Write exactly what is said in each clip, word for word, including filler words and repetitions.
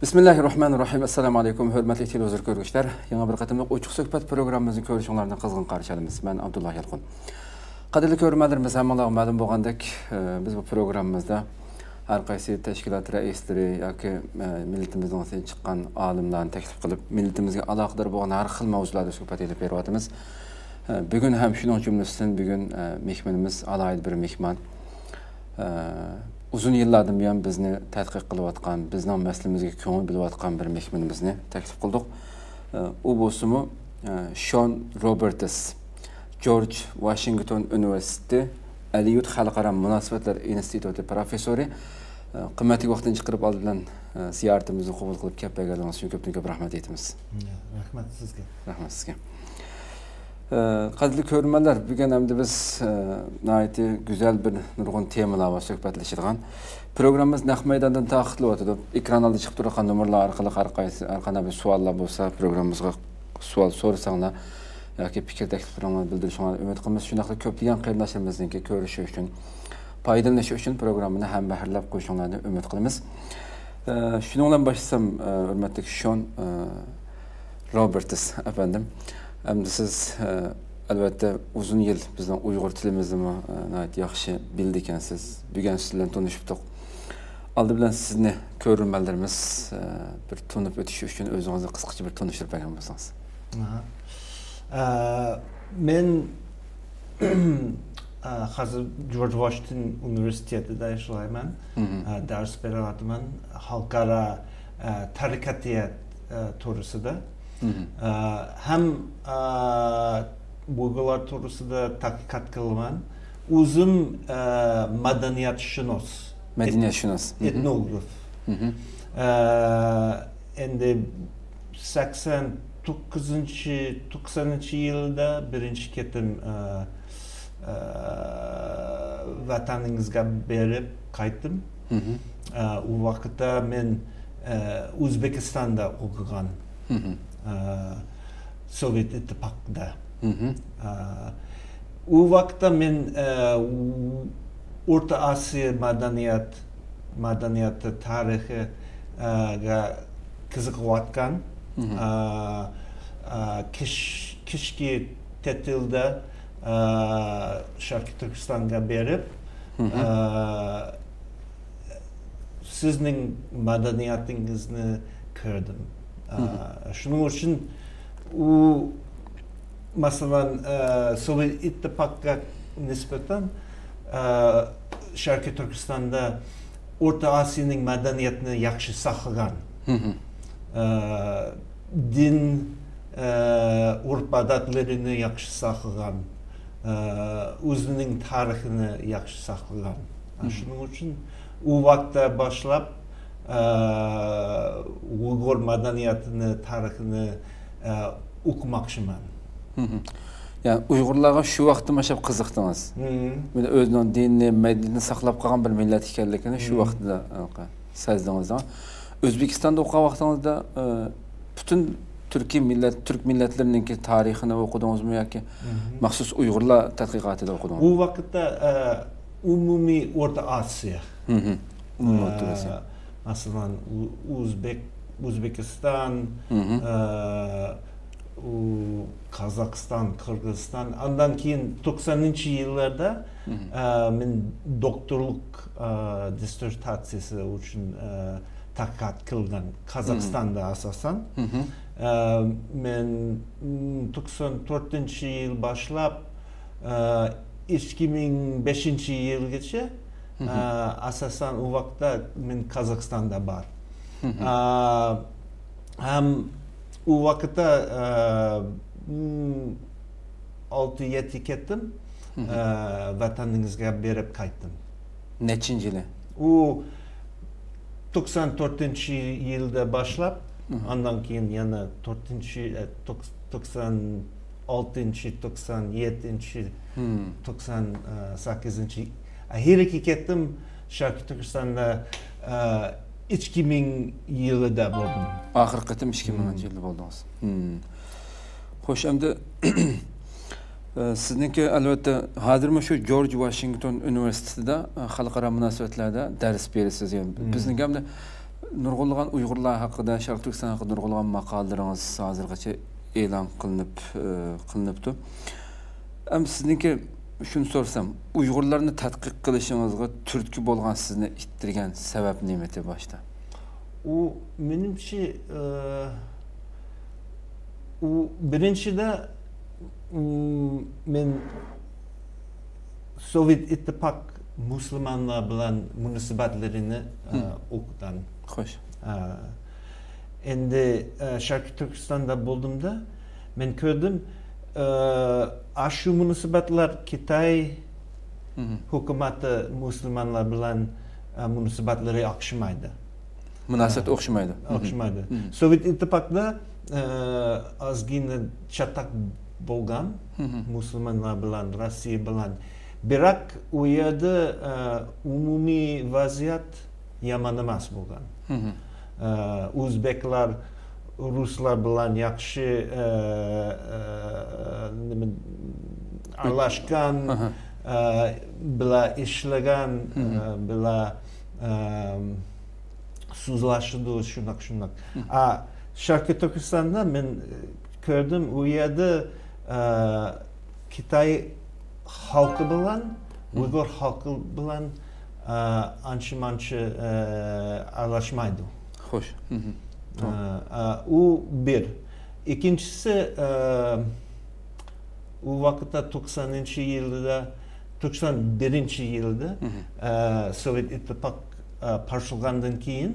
بىسمىللاھىررەھمانىررەھىم. ئەسسالامۇ ئەلەيكۇم، ھۆرمەتلىك تېلېۋىزور كۆرگۈچىلەر. يېڭى بىر قېتىملىق ئوچۇق سۆھبەت پروگراممىمىزنى كۆرۈشۈڭلارنى قىزغىن قارشى ئالىمىز. مەن ئابدۇللا يالقۇن. قەدىرلىك كۆرۈرمەنلىرىمىز، ھەممىڭلارغا مەلۇم بولغاندەك، ئە، بىز بۇ پروگراممىمىزدا ھەر قايسى تەشكىلات رەئىسلىرى ياكى، ئە، مىللىتىمىزنىڭ ئىچىدىن چىققان ئالىملارنى تەكلىپ قىلىپ، مىللىتىمىزگە ئالاقىدار بولغان ھەر خىل مەۋزۇلاردا سۆھبەت ئېلىپ بېرىۋاتىمىز. ئە، بۈگۈن ھەم شۇنىڭ جۈملىسىدىن بۈگۈن، ئە، مېھمىنىمىز ئالاھىدە بىر مېھمان. ئە، ئۇزۇن يىللاردىن بۇيان بىزنى تەتقىق قىلىۋاتقان، بىزنىڭ مەسىلىمىزگە كۆڭۈل بۆلۈۋاتقان بىر مېھمىنىمىزنى تەكلىپ قىلدۇق. ئە، ئۇ بولسىمۇ، ئە، شون روبېرتس، جورج ۋاشىنگتون ئۇنىۋېرسىتېتى ئەلىيۇت خەلقئارا مۇناسىۋەتلەر ئىنستىتۇتى پروفېسسورى. ئە، قىممەتلىك ۋاقتىنى چىقىرىپ ئالدى بىلەن، ئە، زىيارىتىمىزنى قوبۇل قىلىپ كەپ بەرگەنلىكىڭىز ئۈچۈن كۆپتىن كۆپ رەھمەت ئېيتىمىز. رەھمەت سىزگە. رەھمەت سىزگە. ئە، قەدىرلىك كۆرۈرمەنلەر، بۈگۈن ئەمدى بىز، ئە، ناھايىتى گۈزەل بىر نۇرغۇن تېمىلار بار سۆھبەتلىشىدىغان. پروگراممىمىز نەق مەيداندىن تارقىتىلىۋاتىدۇ. ئېكران ئالدىدا چىقىپ تۇرغان نومۇرلار ئارقىلىق ھەر قايسى، ھەر قانداق بىر سوئاللار بولسا، پروگراممىمىزغا سوئال سورىساڭلار ياكى پىكىر تەكلىپلىرىڭلارنى بىلدۈرۈشۈڭلارنى ئۈمىد قىلىمىز. شۇنداقلا كۆپلىگەن قېرىنداشلىرىمىزنىڭكى كۆرۈشى ئۈچۈن، پايدىلىنىشى ئۈچۈن پروگراممىنى ھەمبەھىرلەپ قويۇشۇڭلارنى ئۈمىد قىلىمىز. ئە، شۇنىڭ بىلەن باشلىسام، ئە، ھۆرمەتلىك شون، ئە، روبېرتس ئەپەندىم. ئەمدى سىز، ئە، ئەلۋەتتە، ئۇزۇن يىل بىزنىڭ ئۇيغۇر تىلىمىزنىمۇ، ئە، ناھايىتى ياخشى بىلىدىكەنسىز. بۈگۈن سىز بىلەن تونۇشۇپتۇق. ئالدى بىلەن سىزنى كۆرۈرمەنلىرىمىز، ئە، بىر تونۇپ ئۆتۈشى ئۈچۈن ئۆزىڭىزنى قىسقىچە بىر تونۇشتۇرۇپ بەرگەن بولسىڭىز. ئاھا. ئە، مەن، ئە، ھازىر جورج ۋاشىنگتون ئۇنىۋېرسىتېتىدا ئىشلەيمەن. مھم. ئە، دەرس بېرىۋاتىمەن. خەلقئارا، ئە، تەرەققىيات، ئە، توغرىسىدا. مھم. ئە، ھەم، ئە، ئۇيغۇرلار توغرىسىدا تەتقىقات قىلىمەن. ئۆزۈم، ئە، مەدەنىيەتشۇناس. مەدەنىيەتشۇناس. مھم. ئېتنوگراف. مھم. ئە، ئەمدى سەكسەن توققۇزىنچى، توقسەنىنچى يىلدا بىرىنچى قېتىم، ئە، ئە، ۋەتىنىڭىزگە بېرىپ قايتتىم. مھم. ئە، ئۇ ۋاقىتتا مەن، ئە، ئۆزبېكىستاندا ئوقۇغان. مھم. ئە، سوۋېت ئىتتىپاقىدا. مھم. ئە، ئۇ ۋاقىتتا مەن، ئە، ئۇ-، ئورتا ئاسىيا مەدەنىيەت، مەدەنىيەت تارىخى، ئە، گە قىزىقىۋاتقان. مھم. ئە، ئە، قىش، قىشقى تەتىلدە، ئە، شەرقىي تۈركىستانغا بېرىپ، مھم. ئە، سىزنىڭ مەدەنىيەتىڭىزنى كۆردۈم. ئە، مھم. شۇنىڭ ئۈچۈن ئۇ، مەسىلەن، ئە، سوۋېت ئىتتىپاققا نىسبەتەن، ئە، شەرقىي تۈركىستاندا ئورتا ئاسىيانىڭ مەدەنىيەتنى ياخشى ساقلىغان. مھم. ئە، دىن، ئە، ئۆرپ-ئادەتلىرىنى ياخشى ساقلىغان. ئە، ئۆزىنىڭ تارىخىنى ياخشى ساقلىغان. مھم. شۇنىڭ ئۈچۈن ئۇ ۋاقىتتا باشلاپ، ئە، ئۇيغۇر مەدەنىيەتىنى، تارىخىنى، ئە، ئوقۇماقچىمەن. مھم. يەنى ئۇيغۇرلارغا شۇ ۋاقىتتا ماشاپ قىزىقتىڭىز. مھم. مانا ئۆزىنىڭ دىنىنى، مەدەنىيىتىنى ساقلاپ قالغان بىر مىللەت ئىكەنلىكىنى شۇ مھم. ۋاقىتتا، ئە، سەزدىڭىز. ئۆزبېكىستاندا ئوقۇغان ۋاقتىڭىزدا، ئە، پۈتۈن تۈركىي مىللەت، تۈرك مىللەتلىرىنىڭكى تارىخىنى ئوقۇدىڭىزمۇ ياكى مھم. مەخسۇس ئۇيغۇرلار تەتقىقاتىدا ئوقۇدىڭىزمۇ؟ ئۇ ۋاقىتتا، ئە، ئومۇمىي ئورتا ئاسىيا. مھم. ئومۇمىي ئورتا ئاسىيا. ئە، مەسىلەن، ئۇ-، ئۆزبېك-، ئۆزبېكىستان، مھم. ئە، ئۇ، قازاقىستان، قىرغىزىستان. ئاندىن كېيىن توقسەنىنچى يىللاردا، مھم. ئە، مەن دوكتورلۇق، ئە، دىسسېرتاتسىيىسى ئۈچۈن، ئە، تەتقىقات قىلغان، مھم. قازاقىستاندا ئاساسەن. مھم. ئە، مەن، م، توقسەن تۆتىنچى يىل باشلاپ، ئە، ئىككى مىڭ بەشىنچى يىلغىچە، مھم. ئە، ئاساسەن ئۇ ۋاقىتتا مەن قازاقىستاندا بار. مھم. ئە، ھەم ئۇ ۋاقىتتا، ئە، م، ئالتە يەتتە قېتىم، مھم. ئە، ۋەتىنىڭىزگە بېرىپ قايتتىم. نەچچىنچى يىلى؟ ئۇ توقسەن تۆتىنچى يىلدا باشلاپ، مھم. ئاندىن كېيىن يەنە تۆتىنچى، ئە، توق-، توقسەن ئالتىنچى، توقسەن يەتتىنچى، مھم. توقسەن سەككىزىنچى، ئاخىرقى قېتىم شەرقىي تۈركىستاندا، ئە، ئىككى مىڭ يىلىدا بولدۇم. ئاخىرقى قېتىم ئىككى مىڭىنچى مھم. يىلدا بولدىڭىز. مھم. خوش، ئەمدى، ئە، سىزنىڭكى، ئەلۋەتتە، ھازىرمۇ شۇ جورج ۋاشىنگتون ئۇنىۋېرسىتېتىدا، ئە، خەلقئارا مۇناسىۋەتلەردە دەرس بېرىسىز. يەنى مم. بىزنىڭكى ئەمدى نۇرغۇنلىغان ئۇيغۇرلار ھەققىدە، شەرقىي تۈركىستان ھەققىدە نۇرغۇنلىغان ماقالىلىرىڭىز ھازىرغىچە ئېلان قىلىنىپ، ئى، قىلىنىپتۇ. ئەمدى سىزنىڭكى شۇنى سورىسام، ئۇيغۇرلارنى تەتقىق قىلىشىڭىزغا تۈرتكە بولغان، سىزنى ئىتتىرگەن سەۋەب نېمىتى باشتا؟ ئۇ مېنىڭچە، ئى، ئۇ بىرىنچىدە، ئىم، مەن سوۋېت ئىتتىپاق مۇسۇلمانلار بىلەن مۇناسىۋەتلىرىنى، ئە، ئوقۇغان. خوش. ئە، ئەمدى، ئە، شەرقىي تۈركىستاندا بولدۇمدا، مەن كۆردۈم، ئە، ئاشۇ مۇناسىۋەتلەر خىتاي ھۆكۈمىتى مۇسۇلمانلار بىلەن، ئە، مۇناسىۋەتلىرى ئوخشىمايدۇ. مۇناسىۋەت ئوخشىمايدۇ. ئوخشىمايدۇ. سوۋېت ئىتتىپاقتا، ئە، ئازغىنە چاتاق بولغان مۇسۇلمانلار بىلەن، روسىيە بىلەن. بىراق ئۇ يەردە، ئە، ئومۇمىي ۋەزىيەت يامان ئەمەس بولغان. ئە، ئۆزبەكلەر، رۇسلار بىلەن ياخشى، ئە، ئە، نېمە، ئارىلاشقان، ئە، بىلە ئىشلىگەن، ئە، بىلە، ئە، سۆزلىشىدۇ، شۇنداق، شۇنداق. ئا، شەرقىي تۈركىستاندا مەن، ئە، كۆردۈم، ئۇ يەردە، ئە، خىتاي خەلقى بىلەن ئۇيغۇر خەلقى بىلەن، ئە، ئانچە-مانچە، ئە، ئارىلاشمايدۇ. خوش. ئە، ئە، ئۇ بىر. ئىككىنچىسى، ئە، ئۇ ۋاقىتتا توقسانىنچى يىلدا، توقسان بىرىنچى يىلدا، ئە، سوۋېت ئىتتىپاق، ئە، پارچىلانغاندىن كېيىن،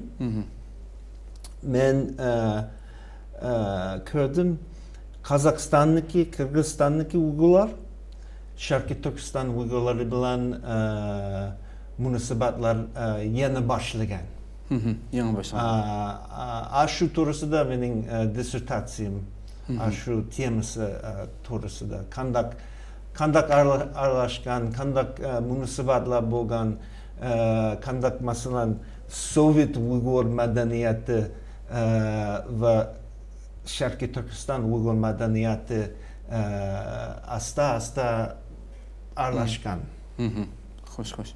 مەن، ئە، ئە، كۆردۈم، قازاقىستاندىكى، قىرغىزىستاندىكى ئۇيغۇرلار شەرقىي تۈركىستان ئۇيغۇرلىرى بىلەن، ئە، مۇناسىۋەتلەر، ئە، يەنە باشلىغان. يېڭى باشلىغان. ئا، ئا، ئاشۇ توغرىسىدا مېنىڭ، ئە، دىسسېرتاتسىيەم. ئاشۇ تېمىسى، ئە، توغرىسىدا. قانداق، قانداق ئارىلا-، ئارىلاشقان، قانداق، ئە، مۇناسىۋەتلەر بولغان، ئە، قانداق، مەسىلەن، سوۋېت ئۇيغۇر مەدەنىيىتى، ئە، ۋە شەرقىي تۈركىستان ئۇيغۇر مەدەنىيىتى، ئە، ئاستا-ئاستا ئارىلاشقان. خوش، خوش.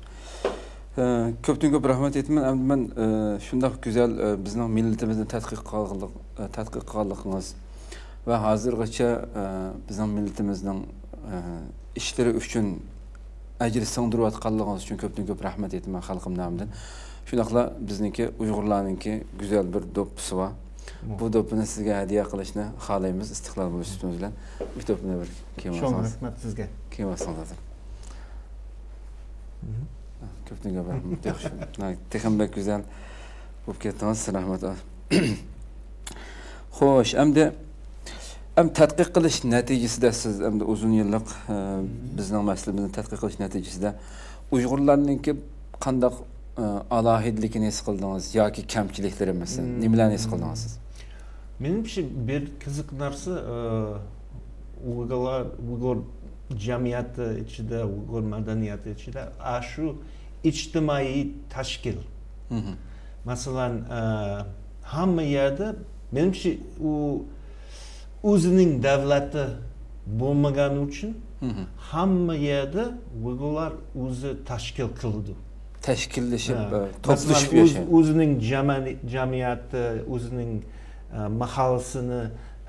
ئە، كۆپتىن كۆپ رەھمەت ئېيتىمەن. ئەمدى مەن، ئە، شۇنداق گۈزەل، ئە، بىزنىڭ مىللىتىمىزنى تەتقىق قىلغانلىق-، ئە، تەتقىق قىلغانلىقىڭىز ۋە ھازىرغىچە، ئە، بىزنىڭ مىللىتىمىزنىڭ، ئە، ئىشلىرى ئۈچۈن ئەجىر سىڭدۈرۈۋاتقانلىقىڭىز ئۈچۈن كۆپتىن كۆپ رەھمەت ئېيتىمەن خەلقىم نامىدىن. شۇنداقلا بىزنىڭكى ئۇيغۇرلارنىڭكى گۈزەل بىر دوپپىسى بار. بۇ دوپپىنى سىزگە ھەدىيە قىلىشنى خالايمىز، ئىستىقلال بولۇش سۈپىتىمىز بىلەن. بۇ دوپپىنى بىر كىيىۋالسىڭىز. چوڭ رەھمەت سىزگە. كىيىۋالسىڭىز ھازىر. كۆپتىن كۆپ رەھمەت. ياخشى. تېخىمۇ بەك گۈزەل بولۇپ كەتتىڭىز. رەھمەت. خوش، ئەمدى، ئەمدى تەتقىق قىلىش نەتىجىسىدە سىز ئەمدى ئۇزۇن يىللىق، ئە، بىزنىڭ مەسىلىمىزنى تەتقىق قىلىش نەتىجىسىدە ئۇيغۇرلارنىڭكى قانداق، ئە، ئالاھىدىلىكىنى ھېس قىلدىڭىز ياكى كەمچىلىكلىرى، مەسىلەن، نېمىلەرنى ھېس قىلدىڭىز سىز؟ مېنىڭچە، بىر قىزىق نەرسە، ئە، ئۇيغۇرلار، ئۇيغۇر جەمئىيىتى ئىچىدە، ئۇيغۇر مەدەنىيىتى ئىچىدە ئاشۇ ئىجتىمائىي تەشكىل. مەسىلەن، ئە، ھەممە يەردە، مېنىڭچە، ئۇ ئۆزىنىڭ دۆلىتى بولمىغانى ئۈچۈن ھەممە يەردە ئۇيغۇرلار ئۆزى تەشكىل قىلىدۇ. تەشكىللىشىپ، ھە. ئە، مەسىلەن، توپلىشىپ ئۆز-، ياشايدۇ. ئۆزىنىڭ جەمەنى-، جەمئىيىتى، ئۆزىنىڭ، ئە، مەھەللىسىنى،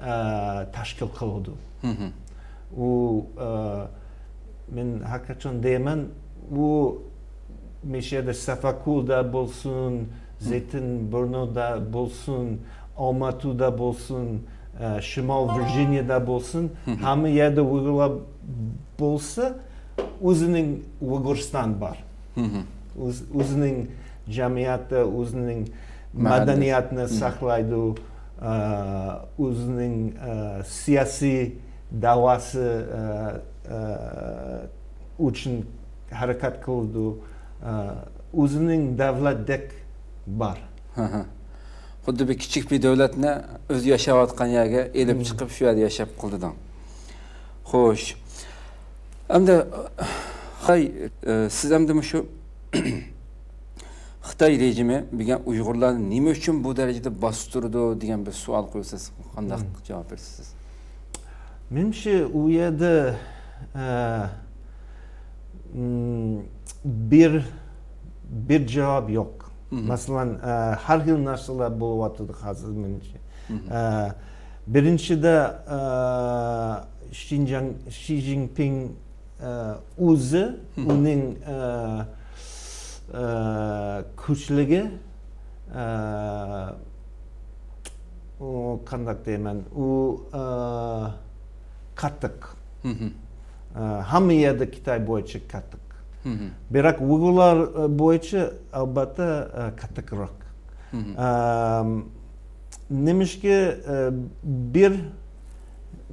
ئە، تەشكىل قىلىدۇ. ئۇ، ئە، مەن ھەر قاچان دەيمەن، ئۇ مۇشۇ يەردە سەفەرقۇلدا بولسۇن، زەيتىنبۇرنۇدا بولسۇن، ئالماتىدا بولسۇن، ئە، شىمال ۋىرجىنىيەدە بولسۇن، ھەممە يەردە ئۇيغۇرلار بولسا، ئۆزىنىڭ ئۇيغۇرىستان بار. ئۆز-، ئۆزىنىڭ جەمئىيىتى، ئۆزىنىڭ مەدەنىيىتىنى ساقلايدۇ، ئە، ئۆزىنىڭ، ئە، سىياسىي دەۋاسى، ئە، ئە، ئۈچۈن ھەرىكەت قىلىدۇ، ئە، ئۆزىنىڭ دۆلەتتەك بار. خۇددى بىر كىچىك بىر دۆلەتنى ئۆزى ياشاۋاتقان يەرگە ئېلىپ چىقىپ، شۇ يەردە ياشاپ قىلدى دەڭ. خوش. ئەمدى، خىتاي، ئە، سىز ئەمدى مۇشۇ خىتاي رېجىمى بۈگۈن ئۇيغۇرلارنى نېمە ئۈچۈن بۇ دەرىجىدە باستۇرىدۇ دېگەن بىر سوئال قويسىز، قانداق جاۋاب بېرىسىز؟ مېنىڭچە، ئۇ يەردە، ئە، م، بىر، بىر جاۋاب يوق. مەسىلەن، ئە، ھەر خىل نەرسىلەر بولۇۋاتىدۇ ھازىر مېنىڭچە. ئە، بىرىنچىدە، ئە، شىنجاڭ، شى جىنپىڭ، ئە، ئۆزى، ئۇنىڭ، ئە، ئە، كۈچلۈكى، ئە، ئۇ قانداق دەيمەن، ئۇ، ئە، قاتتىق. ئە، ھەممە يەردە خىتاي بويىچە قاتتىق. بىراق ئۇيغۇرلار، ئە، بويىچە ئەلۋەتتە، ئە، قاتتىقراق. ئە، نېمىشقا، ئە، بىر،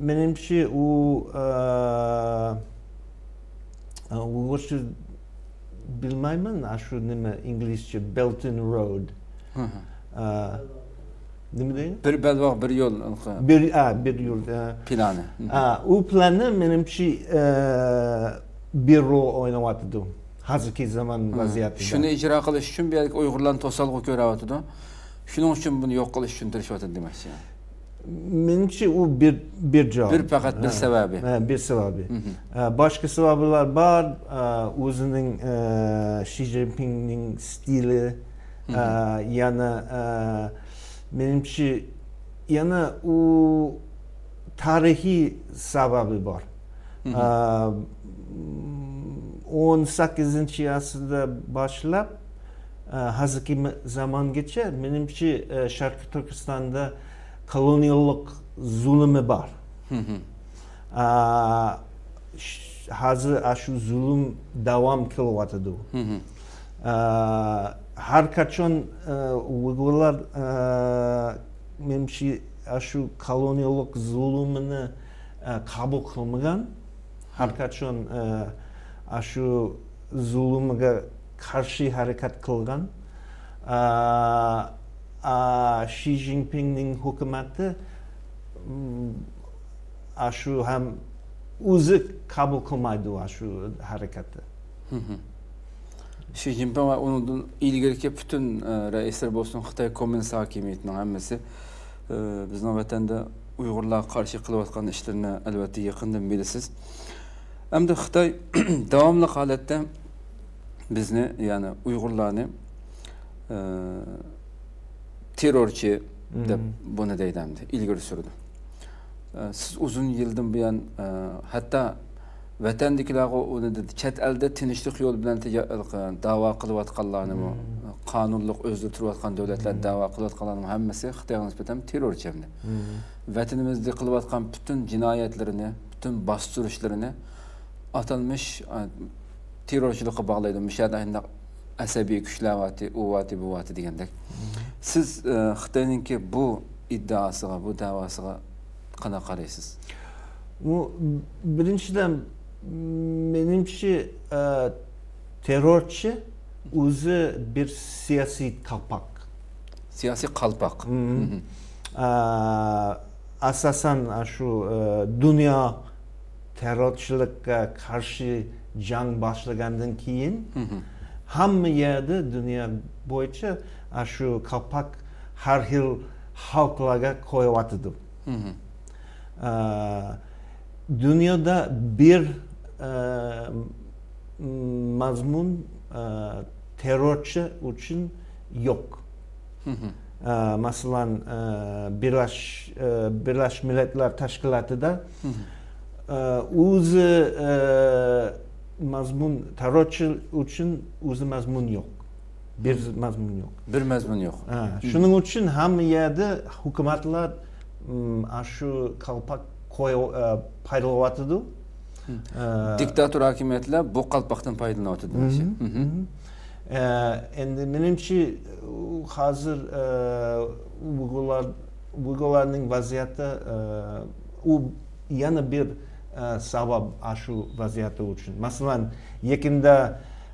مېنىڭچە ئۇ، ئە، ئە، ئۇيغۇرچە بىلمەيمەن، ئاشۇ نېمە، ئىنگلىزچە Belt and Road. ئە، نېمە دەيدۇ؟ بىر بەلباغ، بىر يول. بىر، ئە، بىر يول، ئە. پىلانى. ئە، ئۇ پىلاننى مېنىڭچە، ئە، بىر رول ئويناۋاتىدۇ ھازىرقى زامان ۋەزىيىتىدە. شۇنى ئىجرا قىلىش ئۈچۈن بۇ يەردىكى ئۇيغۇرلارنى توسالغۇ كۆرۈۋاتىدۇ. شۇنىڭ ئۈچۈن بۇنى يوق قىلىش ئۈچۈن تىرىشىۋاتىدۇ دېمەكچى. مېنىڭچە ئۇ بىر، بىر جاۋاب. بىر، پەقەت بىر سەۋەبى. ھە، بىر سەۋەبى. ئە، باشقا سەۋەبلەر بار. ئە، ئۆزىنىڭ، ئە، شى جىنپىڭنىڭ ستىلى، ئە، يەنە، ئە، مېنىڭچە يەنە ئۇ تارىخىي سەۋەبى بار. ئە، ئون سەككىزىنچى ئەسىردە باشلاپ، ئە، ھازىرقى زامانغىچە، مېنىڭچە، ئە، شەرقىي تۈركىستاندا كولونىياللىق زۇلۇمى بار. ئە، ش-، ھازىر ئاشۇ زۇلۇم داۋام قىلىۋاتىدۇ. ئە، ھەر قاچان، ئە، ئۇيغۇرلار، ئە، مېنىڭچە ئاشۇ كولونىياللىق زۇلۇمىنى، ئە، قوبۇل قىلمىغان، ھەر قاچان، ئە، ئاشۇ زۇلۇمغا قارشى ھەرىكەت قىلغان، ئە، ئە، شى جىنپىڭنىڭ ھۆكۈمىتى، م، ئاشۇ ھەم ئۆزى قوبۇل قىلمايدۇ ئاشۇ ھەرىكەتنى. شى جىنپىڭ ۋە ئۇنىڭدىن ئىلگىرىكى پۈتۈن، ئە، رەئىسلەر بولسۇن، خىتاي كوممۇنىست ھاكىمىيىتىنىڭ ھەممىسى، ئە، بىزنىڭ ۋەتەندە ئۇيغۇرلارغا قارشى قىلىۋاتقان ئىشلىرىنى ئەلۋەتتە يېقىندىن بىلىسىز. ئەمدى خىتاي داۋاملىق ھالەتتە بىزنى، يەنى ئۇيغۇرلارنى، ئە، تېررورچى دەپ بۇنى دەيدۇ ئەمدى، ئىلگىرى سۈرىدۇ. ئە، سىز ئۇزۇن يىلدىن بۇيان، ئە، ھەتتا ۋەتەندىكىلەرگە ئۇنى دېدى، چەت ئەلدە تىنچلىق يولى بىلەن تىجا-، داۋا قىلىۋاتقانلارنىمۇ، قانۇنلۇق ئۆزىدە تۇرۇۋاتقان دۆلەتلەر داۋا قىلىۋاتقانلارنىمۇ ھەممىسى خىتايغا نىسبەتەن تېررورچى ئەمدى. ۋەتىنىمىزدە قىلىۋاتقان پۈتۈن جىنايەتلىرىنى، پۈتۈن باستۇرۇشلىرىنى ئاتالمىش، ئە، تېررورچىلىققا باغلايدۇ. مۇشۇ يەردە شۇنداق ئەسەبىي كۈچلەر بارتى، ئۇ بارتى، بۇ بارتى دېگەندەك. سىز، ئە، خىتاينىڭكى بۇ ئىددىئاسىغا، بۇ دەۋاسىغا قانداق قارايسىز؟ ئۇ، بىرىنچىدىن، مېنىڭچە، ئە، تېررورچى ئۆزى بىر سىياسىي قالپاق. سىياسىي قالپاق. ئە، ئاساسەن، ئە، شۇ، ئە، دۇنيا تېررورچىلىققا قارشى جەڭ باشلىغاندىن كېيىن، ھەممە يەردە دۇنيا بويىچە، ئە، شۇ قالپاق ھەر خىل خەلقلەرگە قويۇۋاتىدۇ. ئە، دۇنيادا بىر، ئە، مەزمۇن، ئە، تېررورچى ئۈچۈن يوق. ئە، مەسىلەن، ئە، بىرلەش-، ئە، بىرلەشمىش مىللەتلەر تەشكىلاتىدا، ئە، ئۆزى، ئە، مەزمۇن، تېررورچى ئۈچۈن ئۆزى مەزمۇن يوق. بىر مەزمۇن يوق. بىر مەزمۇن يوق. ھە، شۇنىڭ ئۈچۈن ھەممە يەردە ھۆكۈمەتلەر، م، ئاشۇ قالپاق قوي-، ئە، پايدىلىنىۋاتىدۇ. ئە، دىكتاتور ھاكىمىيەتلەر بۇ قالپاقتىن پايدىلىنىۋاتىدۇ دېمەكچى. ئە، ئەمدى مېنىڭچە، ئۇ ھازىر، ئە، ئۇيغۇرلار، ئۇيغۇرلارنىڭ ۋەزىيىتى، ئە، ئۇ يەنە بىر، ئە، سەۋەب ئاشۇ ۋەزىيىتى ئۈچۈن. مەسىلەن، يېقىندا،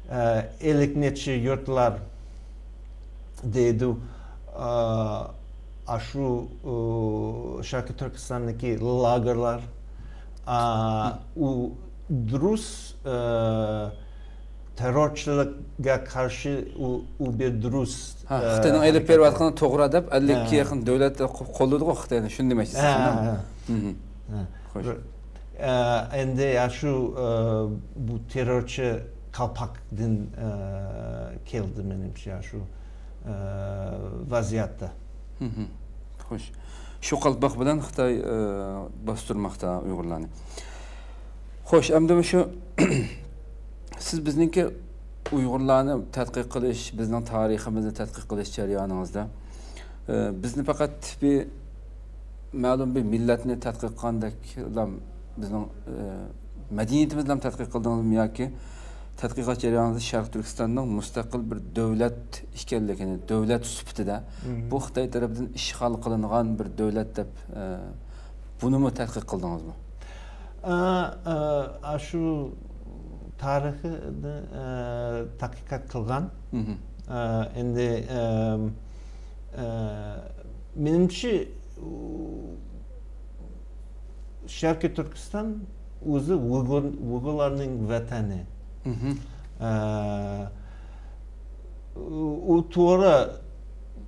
ئە، ئەللىك نەچچە يۇرتلار دەيدۇ، ئە، ئاشۇ، ئۇ، شەرقىي تۈركىستاندىكى لاگېرلار، ئە، ئۇ دۇرۇس، ئە، تېررورچىلىققا قارشى ئۇ، ئۇ بىر دۇرۇس، ھە، ئە، خىتاينىڭ ئېلىپ ھەرىكەت. بېرىۋاتقىنى توغرا دەپ، ئەللىككە ھە. يېقىن دۆلەت قو-، قوللىدىغۇ خىتاينى، شۇنى دېمەكچىسىز، ھە، شۇنداقمۇ؟ ھە. ھە. خوش. ئە، ئەمدى يا شۇ، ئە، بۇ تېررورچى قالپاقتىن، ئە، كەلدى مېنىڭچە، يا شۇ، ئە، ۋەزىيەتتە. خوش. شۇ قالپاق بىلەن خىتاي، ئە، باستۇرماقتا ئۇيغۇرلارنى. خوش، ئەمدى شۇ سىز بىزنىڭكى ئۇيغۇرلارنى تەتقىق قىلىش، بىزنىڭ تارىخىمىزنى تەتقىق قىلىش جەريانىڭىزدا، ئە، بىزنى پەقەت بىر مەلۇم بىر مىللەتنى تەتقىق قىلغاندەكلا بىزنىڭ، ئە، مەدەنىيىتىمىزنى ھەم تەتقىق قىلدىڭىزمۇ ياكى تەتقىقات جەريانىدا شەرقىي تۈركىستاننىڭ مۇستەقىل بىر دۆلەت ئىكەنلىكىنى، دۆلەت سۈپىتىدە بۇ خىتاي تەرىپىدىن ئىشغال قىلىنغان بىر دۆلەت دەپ، ئە، بۇنىمۇ تەتقىق قىلدىڭىزمۇ؟ ئە، ئە، ئاشۇ تارىخنى، ئە، تەتقىقات قىلغان. ئە، ئەمدى، ئە، ئە، مېنىڭچە، ئۇ، شەرقىي تۈركىستان ئۆزى ئۇيغۇر، ئۇيغۇرلارنىڭ ۋەتىنى. ئە، ئۇ، ئۇ توغرا،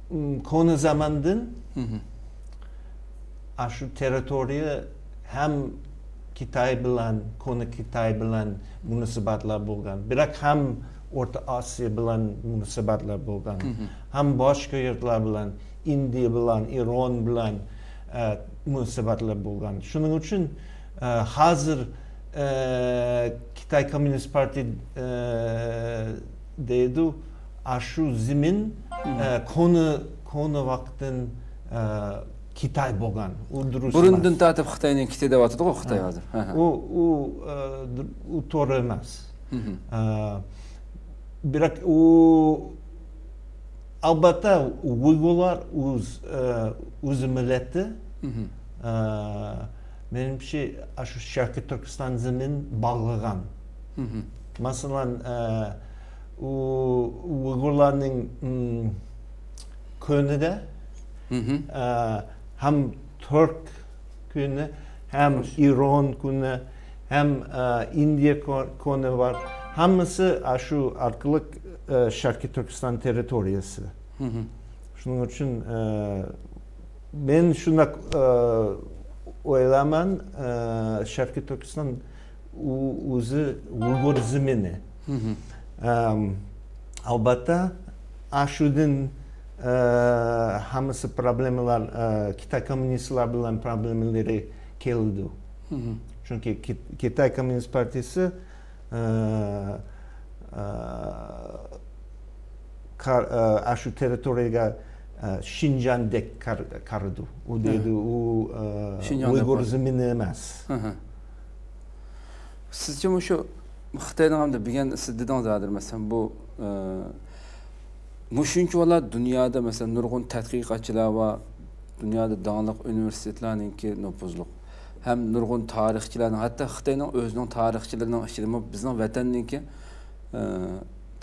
م، كونا زاماندىن ئاشۇ تېررىتورىيە ھەم خىتاي بىلەن، كونا خىتاي بىلەن مۇناسىۋەتلەر بولغان. بىراق ھەم ئورتا ئاسىيا بىلەن مۇناسىۋەتلەر بولغان. ھەم باشقا يۇرتلار بىلەن، ئىندىيە بىلەن، ئىران بىلەن، ئە، مۇناسىۋەتلەر بولغان. شۇنىڭ ئۈچۈن، ئە، ھازىر، ئە، خىتاي كوممۇنىست پارتىيە، ئە، دەيدۇ، ئاشۇ زېمىن، ئە، كونا، كونا ۋاقىتتىن، ئە، خىتاي بولغان. ئۇ دۇرۇس ئەمەس. بۇرۇندىن تارتىپ خىتاينىڭكى دەۋاتىدىغۇ خىتاي ھازىر. ئۇ، ئۇ، ئە، دۇ-، ئۇ توغرا ئەمەس. ئە، بىراق ئۇ، ئەلۋەتتە، ئۇيغۇرلار ئۆز، ئە، ئۆز مىللىتى، ئە، مېنىڭچە، ئاشۇ شەرقىي تۈركىستان زېمىن باغلىغان. مەسىلەن، ئە، ئۇ، ئۇيغۇرلارنىڭ، م، كۆنىدە، ئە، ھەم تۈرك كۆنى، ھەم ئىران كۆنى، ھەم، ئە، ئىندىيە كۆ-، كۆنى بار. ھەممىسى ئاشۇ ئارقىلىق، ئە، شەرقىي تۈركىستان تېررىتورىيەسى. شۇنىڭ ئۈچۈن، ئە، مەن شۇنداق، ئە، ئويلايمەن، ئە، شەرقىي تۈركىستان ئۇ-، ئۆزى ئۇيغۇر زېمىنى. ئەم، ئەلۋەتتە، ئاشۇدىن، ئە، ھەممىسى پروبلېمىلار، ئە، خىتاي كوممۇنىستلار بىلەن پروبلېمىلىرى كېلىدۇ. چۈنكى كىت-، خىتاي كوممۇنىست پارتىيىسى، ئە، ئە، قار-، ئە، ئاشۇ تېررىتورىيەگە، ئە، شىنجاڭدەك قار-، قارىدۇ. ئۇ دەيدۇ، ئۇ، ئە، ئۇيغۇر زېمىنى ئەمەس. سىزچە مۇشۇ خىتاينىڭ ئەمدى بۈگۈن سىز دېدىڭىز ھازىر، مەسىلەن، بۇ، ئە، مۇشۇنچىۋالا دۇنيادا، مەسىلەن، نۇرغۇن تەتقىقاتچىلار ۋە دۇنيادا داڭلىق ئۇنىۋېرسىتېتلارنىڭكى نوپۇزلۇق، ھەم نۇرغۇن تارىخچىلارنىڭ، ھەتتا خىتاينىڭ ئۆزىنىڭ تارىخچىلىرىنىڭ ئىچىدىمۇ بىزنىڭ ۋەتەننىڭكى، ئە،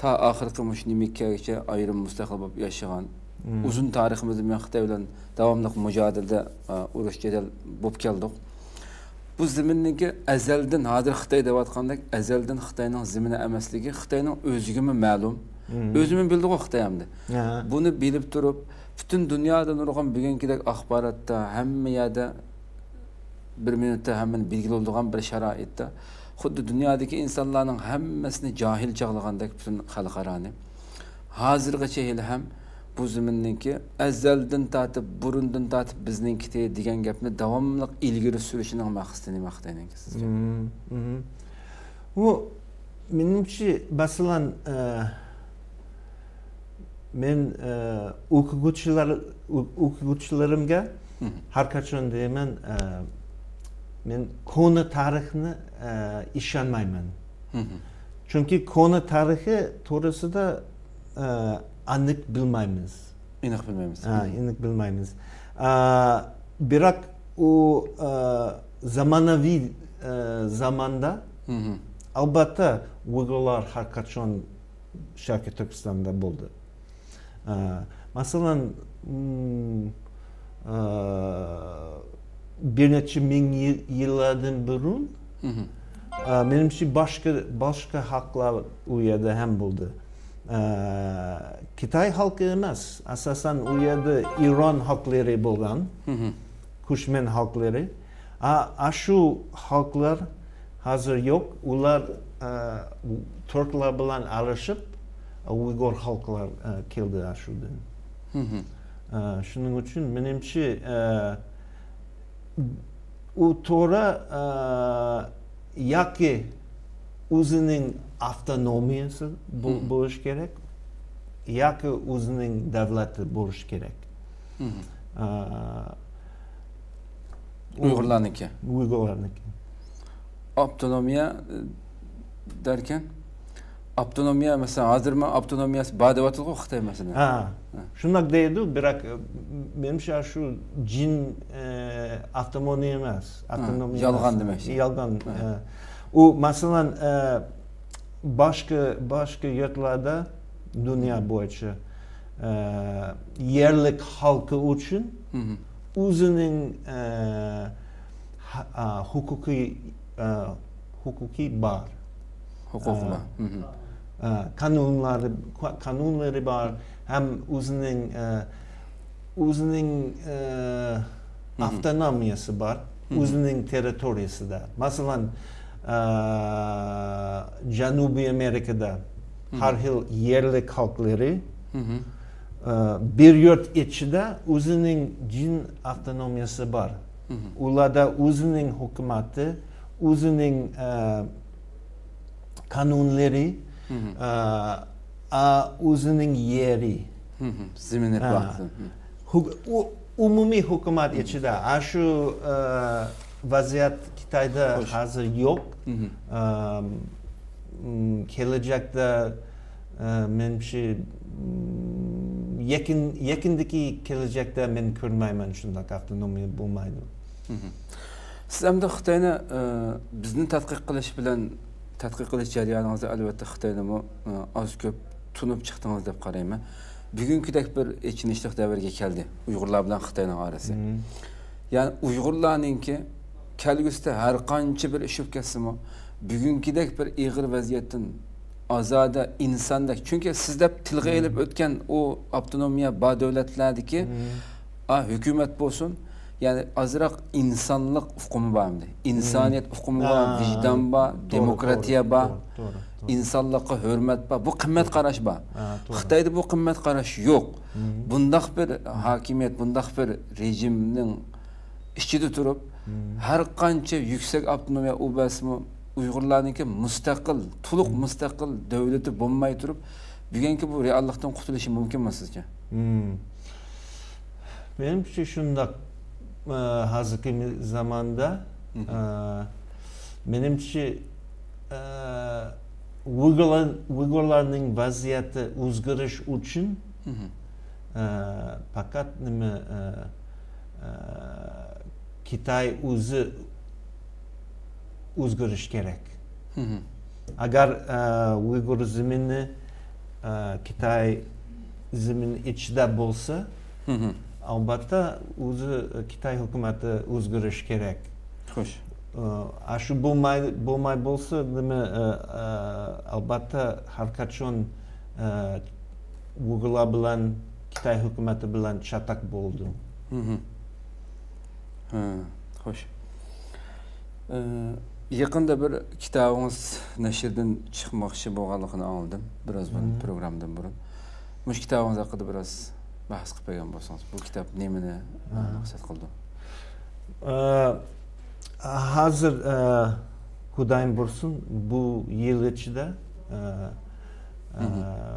تا ئاخىرقى مۇشۇ نېمىگىچە ئايرىم مۇستەقىل بولۇپ ياشىغان، ئۇزۇن تارىخىمىزدا بىلەن خىتاي بىلەن داۋاملىق مۇجادىلىدە، ئە، ئۇرۇش جېدەل بولۇپ كەلدۇق. بۇ زېمىننىڭكى ئەزەلدىن، ھازىر خىتاي دەۋاتقاندەك، ئەزەلدىن خىتاينىڭ زېمىنى ئەمەسلىكى خىتاينىڭ ئۆزىگىمۇ مەلۇم. ئۆزىمۇ بىلدىغۇ خىتاي ئەمدى. بۇنى بىلىپ تۇرۇپ، پۈتۈن دۇنيادا نۇرغۇن بۈگۈنكىدەك ئاخباراتتا، ھەممە يەردە بىر مىنۇتتا ھەممىنى بىلگىلى بولىدىغان بىر شارائىتتا، خۇددى دۇنيادىكى ئىنسانلارنىڭ ھەممىسىنى جاھىل چاغلىغاندەك پۈتۈن خەلقئارانى، ھازىرغىچە ھېلىھەم بۇ زېمىننىڭكى ئەزەلدىن تارتىپ، بۇرۇندىن تارتىپ بىزنىڭكىتى دېگەن گەپنى داۋاملىق ئىلگىرى سۈرۈشىنىڭ مەقسىتى نېمە خىتاينىڭكى سىزچە؟ مم، مم. بۇ، مېنىڭچە، مەسىلەن، ئە، مەن، ئە، ئوقۇغۇچىلار-، ئو-، ئوقۇغۇچىلىرىمغا ھەر قاچان دەيمەن، ئە، مەن كونا تارىخنى، ئە، ئىشەنمەيمەن. چۈنكى كونا تارىخى توغرىسىدا، ئە، ئېنىق بىلمەيمىز. ئېنىق بىلمەيمىز. ھە، ئېنىق بىلمەيمىز. ئە، بىراق ئۇ، ئە، زامانىۋى، ئە، زاماندا، ئەلۋەتتە، ئۇيغۇرلار ھەر قاچان شەرقىي تۈركىستاندا بولدى. ئە، مەسىلەن، م، ئە، بىر نەچچە مىڭ يىل-، يىللاردىن بۇرۇن، ئە، مېنىڭچە باشقا، باشقا خەلقلەر ئۇ يەردە ھەم بولدى. ئە، خىتاي خەلقى ئەمەس، ئاساسەن ئۇ يەردە ئىران خەلقلىرى بولغان، كۆچمەن خەلقلىرى. ئا-، ئاشۇ خەلقلەر ھازىر يوق. ئۇلار، ئە، تۈركلەر بىلەن ئارىلىشىپ، ئۇيغۇر خەلقلەر، ئە، كەلدى ئاشۇدىن. ئە، شۇنىڭ ئۈچۈن مېنىڭچە، ئە، ئۇ توغرا، ئە، ياكى ئۆزىنىڭ ئاپتونومىيەسى بو-، بولۇش كېرەك، ياكى ئۆزىنىڭ دۆلىتى بولۇش كېرەك. ئە، ئۇيغۇرلارنىڭكى. ئۇيغۇرلارنىڭكى. ئاپتونومىيە، ئە، دەركەن، ئاپتونومىيە، مەسىلەن، ھازىر ما ئاپتونومىيەسى بار دەۋاتىدىغۇ خىتاي، مەسىلەن. ھە، شۇنداق دەيدۇ، بىراق، ئە، مېنىڭچە شۇ جىن، ئە، ئاپتونومىيە ئەمەس. ھە، ئاپتونومىيە يالغان ئەمەس. دېمەكچى. يالغان. ھە. ئە، ئۇ، مەسىلەن، ئە، باشقا، باشقا يۇرتلاردا دۇنيا بويىچە، ئە، يەرلىك خەلقى ئۈچۈن ئۆزىنىڭ، ئە، ھە-، ئە، ھوقۇقى، ئە، ھوقۇقى بار. ھوقۇقى ئە، بار. ئە، قانۇنلارى، قا-، قانۇنلىرى بار. ھەم ئۆزىنىڭ، ئە، ئۆزىنىڭ، ئە، ئاپتونومىيەسى بار. ئۆزىنىڭ تېررىتورىيىسىدا. مەسىلەن، ئە، جەنۇبىي ئامېرىكىدا ھەر خىل يەرلىك خەلقلىرى، ئە، بىر يۇرت ئىچىدە ئۆزىنىڭ جىن ئاپتونومىيەسى بار. ئۇلاردا ئۆزىنىڭ ھۆكۈمىتى، ئۆزىنىڭ، ئە، قانۇنلىرى، ئە، ئە، ئۆزىنىڭ يېرى. زېمىنى ھە. بار. ھۆك-، ئۇ-، ئومۇمىي ھۆكۈمەت ئىچىدە. ئاشۇ، ئە، ۋەزىيەت خىتايدا ھازىر يوق. ئەم، م، كېلەچەكتە، ئە، مېنىڭچە، م، يېقىن، يېقىندىكى كېلەچەكتە مەن كۆرمەيمەن شۇنداق ئاپتونومىيە بولمايدۇ. سىز ئەمدى خىتاينى، ئە، بىزنى تەتقىق قىلىش بىلەن، تەتقىق قىلىش جەريانىڭىزدا ئەلۋەتتە خىتاينىمۇ، ئە، ئاز كۆپ تونۇپ چىقتىڭىز دەپ قارايمەن. بۈگۈنكىدەك بىر ئېچىنىشلىق دەۋرگە كەلدى ئۇيغۇرلار بىلەن خىتاينىڭ ئارىسى. يەنى ئۇيغۇرلارنىڭكى كەلگۈسىدە ھەر قانچە بىر ئېشىپ كەتسىمۇ، بۈگۈنكىدەك بىر ئېغىر ۋەزىيەتتىن ئازادە ئىنساندەك. چۈنكى سىز دەپ تىلغا ئېلىپ ئۆتكەن ئۇ ئاپتونومىيە بار دۆلەتلەردىكى، ئا، ھۆكۈمەت بولسۇن، يەنى ئازراق ئىنسانلىق ئۇقۇمى بار ئەمدى. ئىنسانىيەت ئۇقۇمى بار، ۋىجدان بار، توغرا، دېموكراتىيە توغرا، بار، توغرا، توغرا، توغرا. ئىنسانلىققا ھۆرمەت بار. بۇ قىممەت قاراش بار. توغرا. خىتايدا بۇ قىممەت قاراش يوق. بۇنداق بىر ھاكىمىيەت، بۇنداق بىر رېجىمنىڭ ئىچىدە تۇرۇپ، ھەر قانچە يۈكسەك ئاپتونومىيە ئۇ بەرسىمۇ، ئۇيغۇرلارنىڭكى مۇستەقىل، تولۇق مۇستەقىل دۆلىتى بولماي تۇرۇپ، بۈگۈنكى بۇ رېئاللىقتىن قۇتۇلۇشى مۇمكىنمۇ سىزچە؟ مېنىڭچە شۇنداق، ئە، ھازىرقى زاماندا، ئە، مېنىڭچە، ئە، ئۇيغۇرلار، ئۇيغۇرلارنىڭ ۋەزىيىتى ئۆزگىرىش ئۈچۈن، ئە، پەقەت نېمە، ئە، ئە، خىتاي ئۆزى ئۆزگىرىش كېرەك. ئەگەر، ئە، ئۇيغۇر زېمىنى، ئە، خىتاي زېمىنى ئىچىدە بولسا، ئەلۋەتتە، ئۆزى خىتاي ھۆكۈمىتى ئۆزگىرىش كېرەك. خوش. ئە، ئاشۇ بولماي، بولماي بولسا، نېمە، ئە، ئە، ئەلۋەتتە، ھەر قاچان، ئە، ئۇيغۇرلار بىلەن خىتاي ھۆكۈمىتى بىلەن چاتاق بولدى. ھە، خوش. ئە، يېقىندا بىر كىتابىڭىز نەشردىن چىقماقچى بولغانلىقىنى ئاڭلىدىم، بىراز بۇرۇن، پروگراممىدىن بۇرۇن. مۇشۇ كىتابىڭىز ھەققىدە بىراز بەھس قىلىپ بەرگەن بولسىڭىز، بۇ كىتاب نېمىنى، ئە، مەقسەت قىلىدۇ؟ ئە، ھازىر، ئە، خۇدايىم بۇيرۇسۇن، بۇ يىل ئىچىدە، ئە، ئە،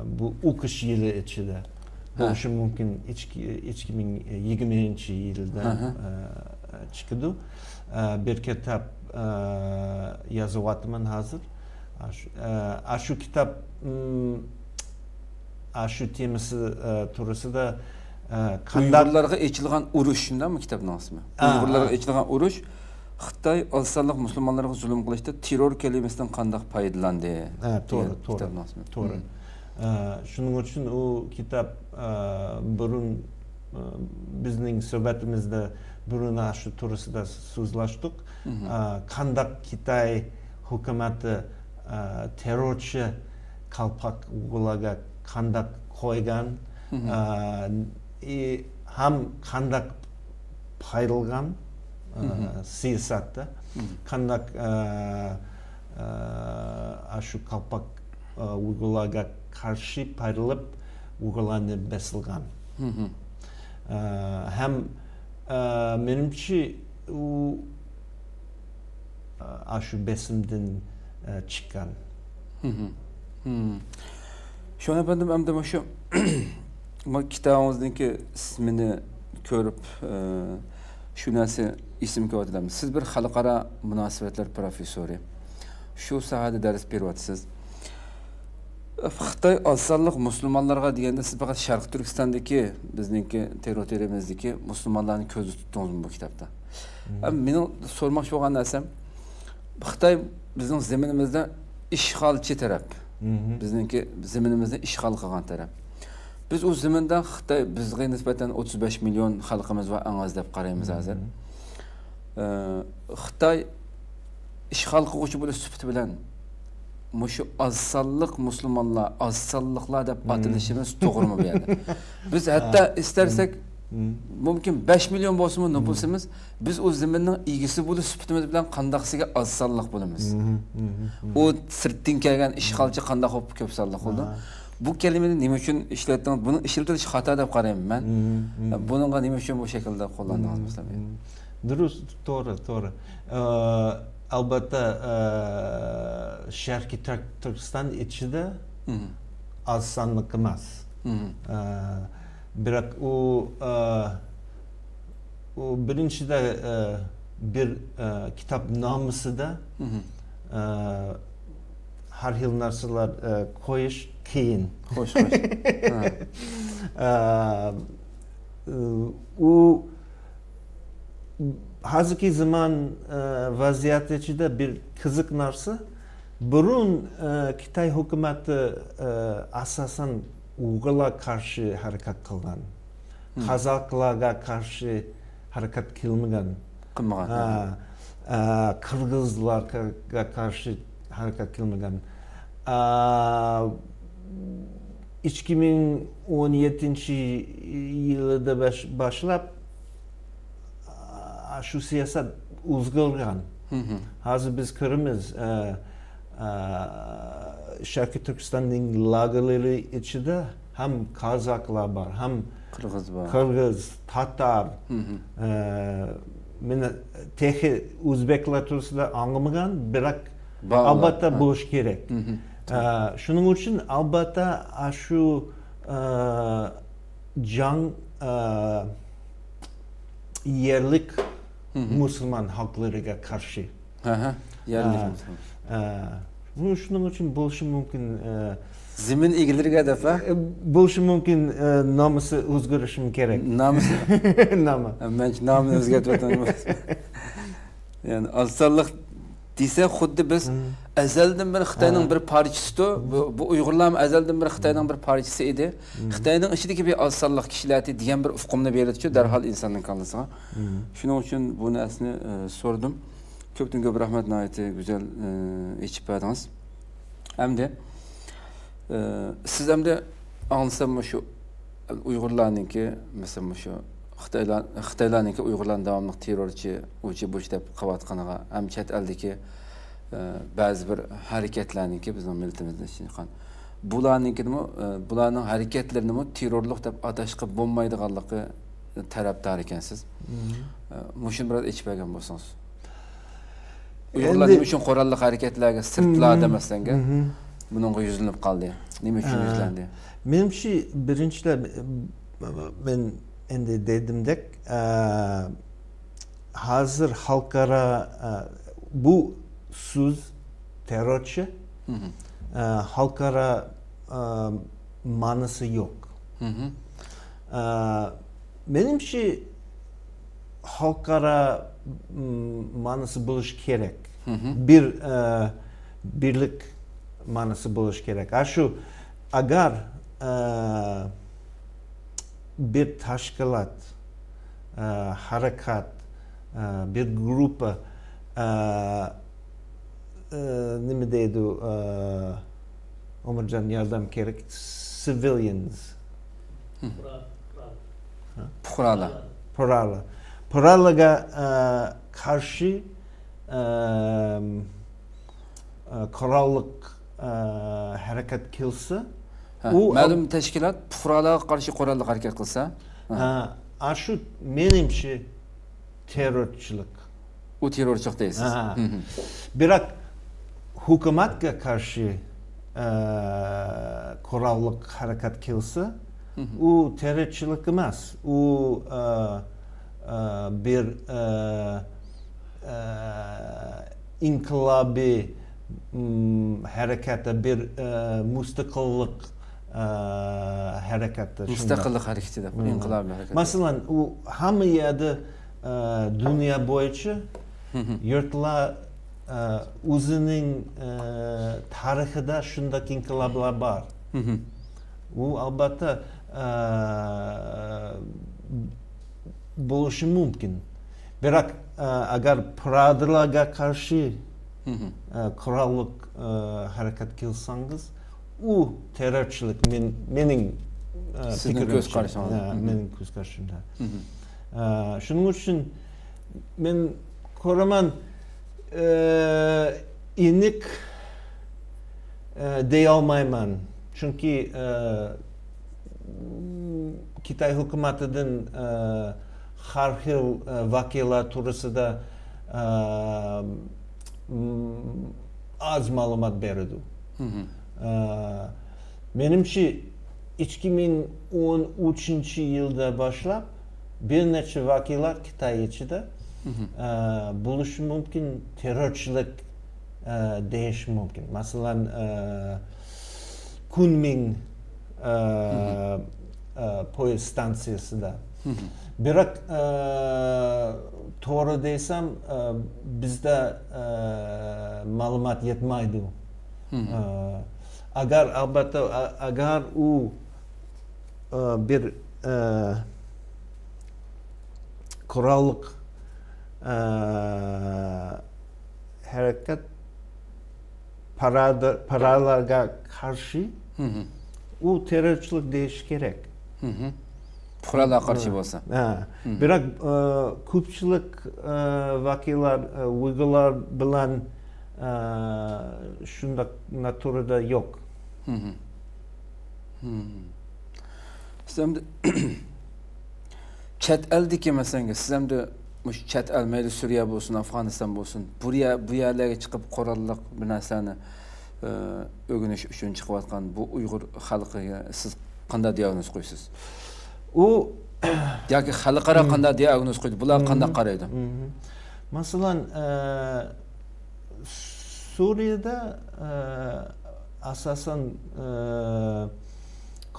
بۇ ئوقۇش يىلى ئىچىدە بولۇشى مۇمكىن، ئىككى، ئىككى مىڭ يىگىرمىنچى يىلدا، ئە، چىقىدۇ. ئە، بىر كىتاب، ئە، يازىۋاتىمەن ھازىر. ئاشۇ، ئە، ئاشۇ كىتاب، م، ئاشۇ تېمىسى، ئە، توغرىسىدا، ئە، قانداق ئۇيغۇرلارغا ئېچىلغان ئۇرۇش، شۇنداقمۇ كىتابنىڭ ئىسمى؟ ئۇيغۇرلارغا ئېچىلغان ئۇرۇش، خىتاي ئاز سانلىق مۇسۇلمانلارغا زۇلۇم قىلىشتا تېررور كەلىمىسىدىن قانداق پايدىلاندى؟ ھە، توغرا، دېگەن توغرا، كىتابنىڭ ئىسمى. توغرا. ئە، شۇنىڭ ئۈچۈن ئۇ كىتاب، ئە، بۇرۇن، ئە، بىزنىڭ سۆھبىتىمىزدە بۇرۇن ئاشۇ توغرىسىدا سۆزلەشتۇق. ئە، قانداق خىتاي ھۆكۈمىتى، ئە، تېررورچى قالپاق ئۇيغۇرلارغا قانداق قويغان، ئە، ئى، ھەم قانداق پايدىلانغان، ئە، سىياسەتتە، قانداق، ئە، ئە، ئاشۇ قالپاق، ئە، ئۇيغۇرلارغا قارشى پايدىلىنىپ ئۇيغۇرلارنى بېسىلغان. ئە، ھەم، ئە، مېنىڭچە، ئۇ، ئە، ئاشۇ بېسىمدىن، ئە، چىققان. شۇڭا ئەپەندىم، ئەمدى مۇشۇ، ما كىتابىڭىزنىڭكى ئىسمىنى كۆرۈپ، ئە، شۇ نەرسە ئېسىمگە كېلىۋاتىدۇ. سىز بىر خەلقئارا مۇناسىۋەتلەر پروفېسسورى. شۇ ساھەدە دەرس بېرىۋاتىسىز. خىتاي ئاز سانلىق مۇسۇلمانلارغا دېگەندە، سىز پەقەت شەرقىي تۈركىستاندىكى، بىزنىڭكى تېررىتورىيىمىزدىكى مۇسۇلمانلارنى كۆزدە تۇتتىڭىزمۇ بۇ كىتابتا؟ مېنىڭ سورىماقچى بولغان نەرسەم، خىتاي بىزنىڭ زېمىنىمىزدا ئىشغالچى تەرەپ، بىزنىڭكى زېمىنىمىزنى ئىشغال قىلغان تەرەپ. بىز ئۇ زېمىندا خىتاي بىزگە نىسبەتەن ئوتتۇز بەش مىليون خەلقىمىز بار، ئەڭ ئاز دەپ قارايمىز ھازىر. ئە، خىتاي ئىشغال قىلغۇچى بولۇش سۈپىتى بىلەن مۇشۇ ئاز سانلىق مۇسۇلمانلار، ئاز سانلىقلار دەپ ئاتىلىشىمىز توغرىمۇ بۇ يەردە؟ بىز ھەتتا ئىستەرسەك، مۇمكىن بەش مىليون بولسىمۇ نوپۇسىمىز، بىز ئۇ زېمىننىڭ ئىگىسى بولۇش سۈپىتىمىز بىلەن قانداقسىگە ئاز سانلىق بولىمىز؟ ئۇ سىرتتىن كەلگەن ئىشغالچى قانداق بولۇپ كۆپ سانلىق بولىدۇ؟ بۇ كەلىمىنى نېمە ئۈچۈن ئىشلەتتىڭىز؟ بۇنىڭ ئىشلىتىلىشى خاتا دەپ قارايمەن مەن. بۇنىڭغا نېمە ئۈچۈن بۇ شەكىلدە قوللاندىڭىز مەسىلەن؟ دۇرۇس، توغرا، توغرا. ئە، ئەلۋەتتە، ئە، شەرقىي تۈرك-، تۈركىستان ئىچىدە ئاز سانلىق ئەمەس. ئە، بىراق ئۇ، ئە، ئۇ بىرىنچىدە، ئە، بىر، ئە، كىتاب نامىسىدا، ئە، ھەر خىل نەرسىلەر، ئە، قويۇش قىيىن. خوش، خوش. ئە، ئۇ ھازىرقى زامان، ئە، ۋەزىيەت ئىچىدە بىر قىزىق نەرسە. بۇرۇن، ئە، خىتاي ھۆكۈمىتى، ئە، ئاساسەن ئۇيغۇرلارغا قارشى ھەرىكەت قىلغان. قازاقلارغا قارشى ھەرىكەت قىلمىغان. قىلمىغان. ئە، ئە، قىرغىزلارغا قارشى ھەرىكەت قىلمىغان. ئە، ئىككى مىڭ ئون يەتتىنچى يىلىدا باش-، باشلاپ، ئە، شۇ سىياسەت ئۆزگەرگەن. ھازىر بىز كۆرىمىز، ئە، ئە، شەرقىي تۈركىستاننىڭ لاگېرلىرى ئىچىدە ھەم قازاقلار بار، ھەم قىرغىز بار. قىرغىز، تاتار، ئە، مانا تېخى ئۆزبېكلار تۇرسىلا ئاڭلىمىغان، بىراق بارلار. ئەلۋەتتە بولۇشى كېرەك. ئە، شۇنىڭ ئۈچۈن ئەلۋەتتە ئاشۇ، ئە، جاڭ، ئە، يەرلىك مۇسۇلمان خەلقلىرىگە قارشى. ھە، ھە، يەرلىك مۇسۇلمان. ئە، بۇ شۇنىڭ ئۈچۈن بولۇشى مۇمكىن، ئە، زېمىن ئىگىلىرىگە دەپ، ھە؟ ئە، بولۇشى مۇمكىن، ئە، نامىسى ئۆزگىرىشىمۇ كېرەك. نامىسى؟ نامى. ھە، مەنچە نامىنى ئۆزگەرتىۋاتىمەن. يەنى ئاز سانلىق دېسە، خۇددى بىز ئەزەلدىن بېرى خىتاينىڭ بىر پارچىسىدۇ. بۇ، بۇ ئۇيغۇرلارمۇ ئەزەلدىن بېرى خىتاينىڭ بىر پارچىسى ئىدى. خىتاينىڭ ئىچىدىكى بىر ئاز سانلىق كىشىلەردى دېگەن بىر ئۇقۇمنى بېرىدىچۇ دەرھال ئىنساننىڭ كاللىسىغا. شۇنىڭ ئۈچۈن بۇ نەرسىنى، ئە، سورىدىم. كۆپتىن كۆپ رەھمەت، ناھايىتى گۈزەل، ئە، ئېچىپ بەردىڭىز. ئەمدى، ئە، سىز ئەمدى ئاڭلىسام مۇشۇ ئۇيغۇرلارنىڭكى، مەسىلەن، مۇشۇ خىتايلار، خىتايلارنىڭكى ئۇيغۇرلارنى داۋاملىق تېررورچى، ئۇچى بۇچى دەپ قىلىۋاتقىنىغا، ھەم چەت ئەلدىكى، ئە، بەزى بىر ھەرىكەتلەرنىڭكى بىزنىڭ مىللىتىمىزنى ئىچىگە چىققان. بۇلارنىڭكىنىمۇ، ئە، بۇلارنىڭ ھەرىكەتلىرىنىمۇ تېررورلۇق دەپ ئاتاشقا بولمايدىغانلىقى تەرەپدار ئىكەنسىز. ئە، مۇشۇنى بىراز ئېچىپ بەرگەن بولسىڭىز. ئۇيغۇرلار ئەمدى نېمە ئۈچۈن قوراللىق ھەرىكەتلەرگە سىرتلاردا، مەسىلەنگە، بۇنىڭغا يۈزلىنىپ قالدى؟ نېمە ئۈچۈن ئە، يۈزلەندى؟ مېنىڭچە، بىرىنچىدىن، مەن ئەمدى دېدىمدەك، ئە، ھازىر خەلقئارا، ئە، بۇ سۆز تېررورچى، ئە، خەلقئارا، ئە، مەنىسى يوق. ئە، مېنىڭچە، خەلقئارا، م، مەنىسى بولۇشى كېرەك. بىر، ئە، بىرلىك مەنىسى بولۇشى كېرەك. ئاشۇ ئەگەر، ئە، بىر تەشكىلات، ئە، ھەرىكەت، ئە، بىر گۇرۇپپا، ئە، ئە، نېمە دەيدۇ، ئە، ئۆمەرجان ياردەم كېرەك، civilians. پۇقرالار. پۇقرالار. پۇقرالارغا، ئە، قارشى، ئە، ئە، قوراللىق، ئە، ھەرىكەت قىلسا، ھە، ئۇ مەلۇم تەشكىلات پۇقرالارغا قارشى قوراللىق ھەرىكەت قىلسا، ھە. ھە، ئاشۇ مېنىڭچە تېررورچىلىق. ئۇ تېررورچىلىق دەيسىز. ھە. ھە، ھە. بىراق ھۆكۈمەتكە قارشى، ئە، قوراللىق ھەرىكەت قىلسا، ھە، ھە. ئۇ تېررورچىلىق ئەمەس. ئۇ، ئە، ئە، بىر، ئە، ئە، ئىنقىلابىي، م، ھەرىكەت، بىر، ئە، مۇستەقىللىق، ئە، ھەرىكەت، شۇنداق. مۇستەقىللىق ھەرىكىتى دەپ، م. ئىنقىلابىي ھەرىكەت. مەسىلەن، ئۇ ھەممە يەردە، ئە، دۇنيا بويىچە، ھە، ھە. يۇرتلار، ئە، ئۆزىنىڭ، ئە، تارىخىدا شۇنداق ئىنقىلابلار بار. ھە، ھە. ئۇ، ئەلبەتتە، ئە، بولۇشى مۇمكىن. بىراق، ئە، ئەگەر پىرادىلارغا قارشى، ھە، ھە. ئە، قوراللىق، ئە، ھەرىكەت قىلساڭىز، ئۇ تېررورچىلىق مېن-، مېنىڭ، ئە، سىزنىڭ پىكرىمچە. كۆز قارىشىڭىزدا. ھە، ھە. مېنىڭ كۆز قارىشىمدا. ھە، ھە. ئە، شۇنىڭ ئۈچۈن مەن قارىمەن، ئە، ئېنىق، ئە، دېيەلمەيمەن. چۈنكى، ئە، خىتاي ھۆكۈمىتىدىن، ئە، ھەر خىل، ئە، ۋەقەلەر توغرىسىدا، ئە، م، ئاز مەلۇمات بېرىدۇ. ھە، ھە. ئە، مېنىڭچە، ئىككى مىڭ ئون ئۈچىنچى يىلدا باشلاپ بىر نەچچە ۋەقەلەر خىتاي ئىچىدە، ھە، ھە. ئە، بولۇشى مۇمكىن، تېررورچىلىق، ئە، دېيىش مۇمكىن. مەسىلەن، ئە، كۈنمىڭ، ئە، ھە، ھە. ئە، پويىز ستانسىيەسىدە. ھە، ھە. بىراق، ئە، توغرا دېسەم، ئە، بىزدە، ئە، مەلۇمات يەتمەيدۇ. ھە، ھە. ئە، ئەگەر، ئەلبەتتە، ئە-، ئەگەر ئۇ، ئە، بىر، ئە، قوراللىق، ئە، ھەرىكەت پارادا-، پارالارغا قارشى، ھە، ھە. ئۇ تېررورچىلىق دېيىش كېرەك. ھە، ھە. پۇقرالارغا قارشى ھە. بولسا. ھە. ھە. بىراق، ئە، كۆپچىلىك، ئە، ۋەقەلەر، ئە، ئۇيغۇرلار بىلەن، ئە، شۇنداق ناتۇرىدا يوق. ھە، ھە. ھە. سىز ئەمدى چەت ئەلدىكى، مەسىلەن، سىز ئەمدى مۇشۇ چەت ئەل، مەيلى سۈرىيە بولسۇن، ئافغانىستان بولسۇن، بۇ يە-، بۇ يەرلەرگە چىقىپ قوراللىق بىر نەرسىلەرنى، ئە، ئۆگىنىش ئۈچۈن چىقىۋاتقان بۇ ئۇيغۇر خەلقىگە سىز قانداق دىئاگنوز قويىسىز؟ ئۇ ياكى خەلقئارا ھىم. قانداق دىئاگنوز قويدى؟ بۇلارغا قانداق ھىم. قارايدۇ؟ ھىم. مەسىلەن، ئە، سۈرىيەدە، ئە، ئاساسەن، ئە،